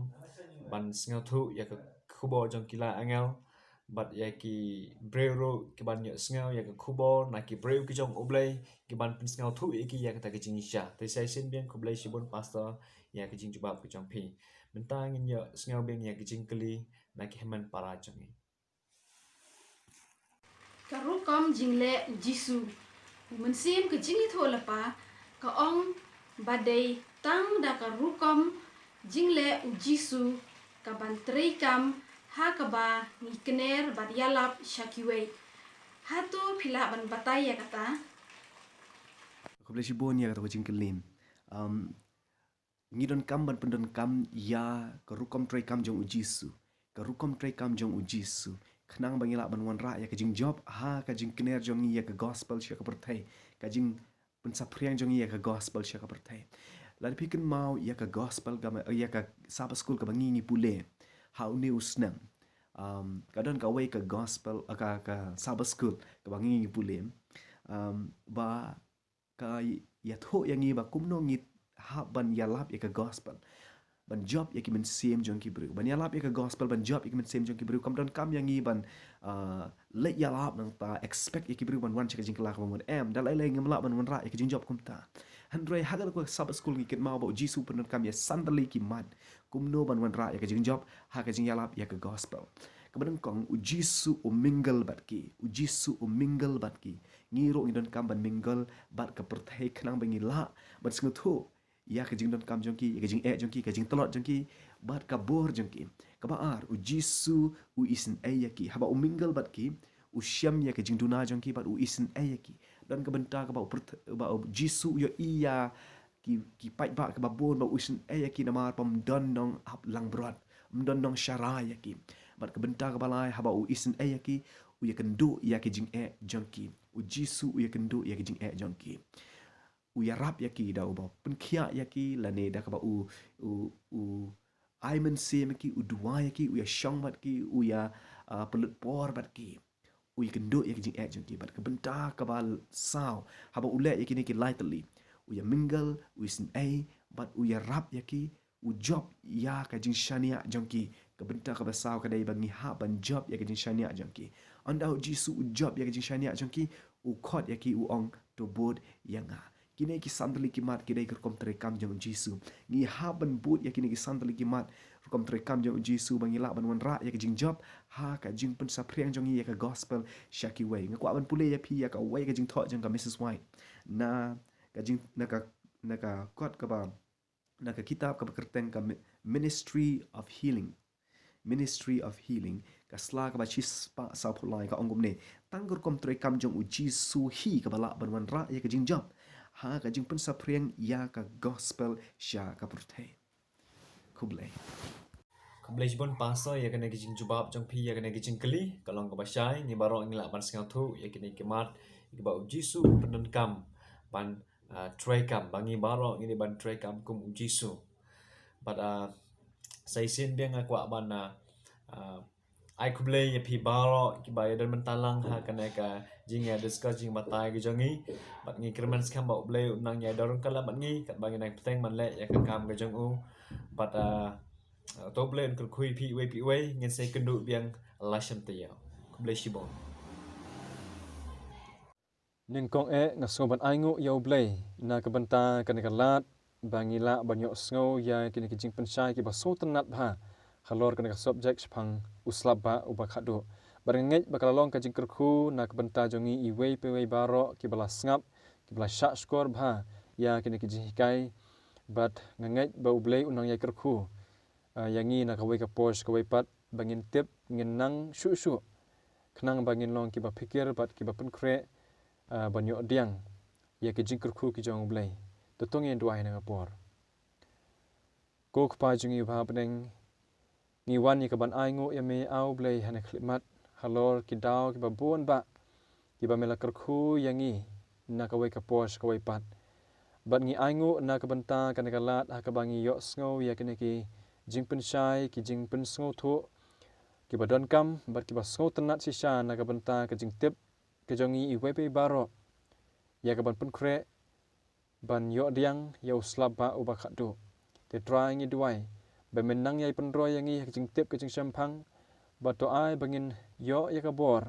ban sngewthuh ïa ka khubor jong ki lai angel, bad ïa ki briew ruh ki ban ïohsngew ïa ka khubor na ki briew ki jong U Blei, ki ban pynsngewthuh ïa ki ïa kata ka jingshisha. Te sa shisien biang khublei shibun Pastor ïa ka jingjubab ka jong phi. Mynta ngin ïohsngew biang ïa ka jingkylli na ki hynmen para jong ngi. Ka rukom jingleh U Jisu. U Mynsiem ka Jingithuhlypa ka ong ba dei tang da ka rukom jingleh U Jisu ka ban treikam ha kaba ngi kner bad ïalap sha kiwei. Hato phi lah ban batai ïa kata? Khublei shibun ïa kata ka jingkylli. Um, ngi donkam ban pyndonkam ïa ka rukom treikam jong U Jisu. Ka rukom treikam jong U Jisu. Khnang ba ngi lah ban wanrah ïa ka jingjop ha ka jingkner jong ngi ïa ka gospel sha ka pyrthei. Ka jingpynsaphriang jong ngi ïa ka gospel sha ka pyrthei. Lada phi kynmaw ïa ka gospel kaba, ïa ka Sabbath School kaba ngi ngi pule ha une u snem. Um, ka don kawei ka gospel, ka, ka Sabbath School kaba ngi ngi pule. Um, ba ka ïathuh ïa ngi ba kumno ngi hap ban ïalap ïa ka gospel, ban jop ïa ki mynsiem jong ki briew, ban ïalap ïa ka gospel, ban jop ïa ki mynsiem jong ki briew. Kam donkam ïa ngi ban, uh, leit ïalap nangta expect ïa ki briew ban wan sha ka jingkylla kaba mut, em, da lei lei ngim lah ban wanrah ïa ka jingjop kumta. Hynrei ha kata ka Sabbath School ngi kynmaw ba U Jisu u pyndonkam ïa san tylli ki mat kumno ban wanrah ïa ka jingjop ha ka jingïalap ïa ka gospel. Kaba nyngkong, U Jisu u mingle bad ki. U Jisu u mingle bad ki. Ngi ruh ngi donkam ban mingle bad ka pyrthei khnang ba ngi lah ban sngewthuh ïa ka jingdonkam jong ki, ïa ka jingeh jong ki, ka jingtlot jong ki bad ka bor jong ki. Kaba ar, U Jisu u isynei ïa ki. Haba u mingle bad ki, u shem ïa ka jingduna jong ki bad u isynei ïa ki. Don ka bynta kaba u pyrth-, ba U Jisu u ïohi ïa ki, ki paidbah kiba bun, ba u isynei ïa ki namar ba ym don nongap langbrot, ym don nongsharai ïa ki. Bad ka bynta kaba lai, haba u isynei ïa ki, u ïakynduh ïa ki jingeh jong ki. U Jisu u ïakynduh ïa ki jingeh jong ki. U ïarap ïa ki da uba pynkhiah ïa ki, lane da kaba u, u, u ai mynsiem ïa ki, u duwai ïa ki, u ïashong bad ki, u ïa, uh, pynlut por bad ki. u ïakynduh ïa ka jingeh jong ki. Bad ka bynta kaba saw, haba u leh ïa kine ki lai tylli, u ïa mingle, u ïa sngewthuh, bad u ïarap ïa ki, u jop ïa ka jingshaniah jong ki. Ka bynta kaba saw ka dei ba ngi hap ban jop ïa ka jingshaniah jong ki. Ynda u Jisu u jop ïa ka jingshaniah jong ki, u khot ïa ki, u ong, to bud ïa nga. Kine ki san tylli ki mat ki dei ka rukom treikam jong u Jisu. Ngi hap ban bud ïa kine ki san tylli ki mat rukom treikam jong u Jisu ba ngi lah ban wanrah ïa ka jingjop ha ka jingpynsaphriang jong ngi ïa ka gospel sha kiwei. Nga kwah ban pule ïa phi ïa kawei ka jingthoh jong ka Missus White na ka jing, na ka, na ka kot kaba, na ka kitab kaba kyrteng ka Mi-, Ministry of Healing. Ministry of Healing, ka sla kaba shispah sawphew lai, ka ong kumne: Tang ka rukom treikam jong u Jisu hi kaba lah ban wanrah ïa ka jingjop ha ka jingpynsaphriang ïa ka gospel sha ka pyrthei. Khublei. Khublei shibun Pastor ïa kane ka jingjubab jong phi ïa kane ka jingkylli, ka long kaba shai. Ngi baroh ngi lah ban sngewthuh ïa kine ki mat, ïa kaba u Jisu u pyndonkam ban, ah, treikam, ba ngi baroh ngi dei ban treikam kum u Jisu. Bad, ah, sa shisien biang nga kwah ban, ah, ah, ai khublei ïa phi baroh kiba ïadon bynta lang ha kane ka jingïa discuss, jingbatai ka jong ngi. Bad ngi kyrmen skhem ba U Blei un nang ïadon ryngkat lem bad ngi katba ngi nang bteng ban leh ïa ka kam ka jong u. Bad, ah, to U Blei un kyrkhu ïa phi iwei pa iwei. Ngin sa ïakynduh biang la shem taïew. Khublei shibun. Nyngkong eh nga sngew ban ainguh ïa U Blei na ka bynta kane ka lad ba ngi lah ban ïohsngew ïa kine ki jingpynshai kiba sngewtynnat bha halor kane ka subject shaphang u slap bah uba khatduh. Bad nga ngeit ba ka la long ka jingkyrkhu na ka bynta jong ngi iwei pa iwei baroh kiba la sngap, kiba la shah shkor bha ïa kine ki jinghikai. Bad nga ngeit ba U Blei un nang ïakyrkhu, ah, ïa ngi na kawei ka por sha kawei pat, ba ngin tip, ngin nang shuh shuh, khnang ba ngin long kiba phikir bad kiba pynkhreh, ah, ban ïoh pdiang ïa ki jingkyrkhu ki jong U Blei. To ngin duwai na ka por. Ko Kpa jong ngi uba ha bneng, ngi wan ïa ka ban ainguh ïa me, A Blei, ha kane ka khyllipmat halor ki daw kiba bun bah kiba me la kyrkhu ïa ngi na kawei ka por sha kawei pat. Bad ngi ainguh na ka bynta kane ka lad ha kaba ngi ïohsngew ïa kine ki jingpynshai, ki jingpynsngewthuh kiba donkam bad kiba sngewtynnat shisha na ka bynta ka jingtip ka jong ngi iwei pa iwei baroh ïa ka ban pynkhreh ban ïoh pdiang ïa u slap bah uba khatduh. Te Trai, ngi duwai ba men nang ïai pynroi ïa ngi ha ka jingtip ka jingshemphang, bad to ai ba ngin ïoh ïa ka bor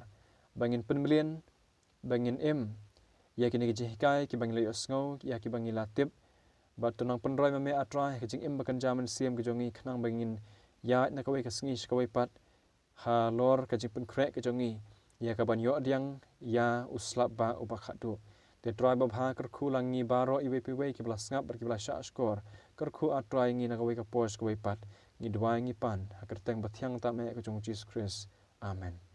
ba ngin pynmlien, ba ngin im ïa kine ki jinghikai kiba ngi la ïohsngew, ïa kiba ngi la tip. Bad to nang pynroi ma me, A Trai, ha ka jingim ba kynja mynsiem ka jong ngi, khnang ba ngin ïaid na kawei ka sngi sha kawei pat halor ka jingpynkhreh ka jong ngi ïa ka ban ïoh pdiang ïa u slap bah uba khatduh. Te Trai babha, kyrkhu lang ngi baroh iwei pa iwei kiba la sngap bad kiba la shah shkor. Kyrkhu, A Trai, ngi na kawei ka por sha kawei pat. Ngi duwai ngi pan ha ka kyrteng bathiang tam eh ka jong U Jisu Khrist. Amen.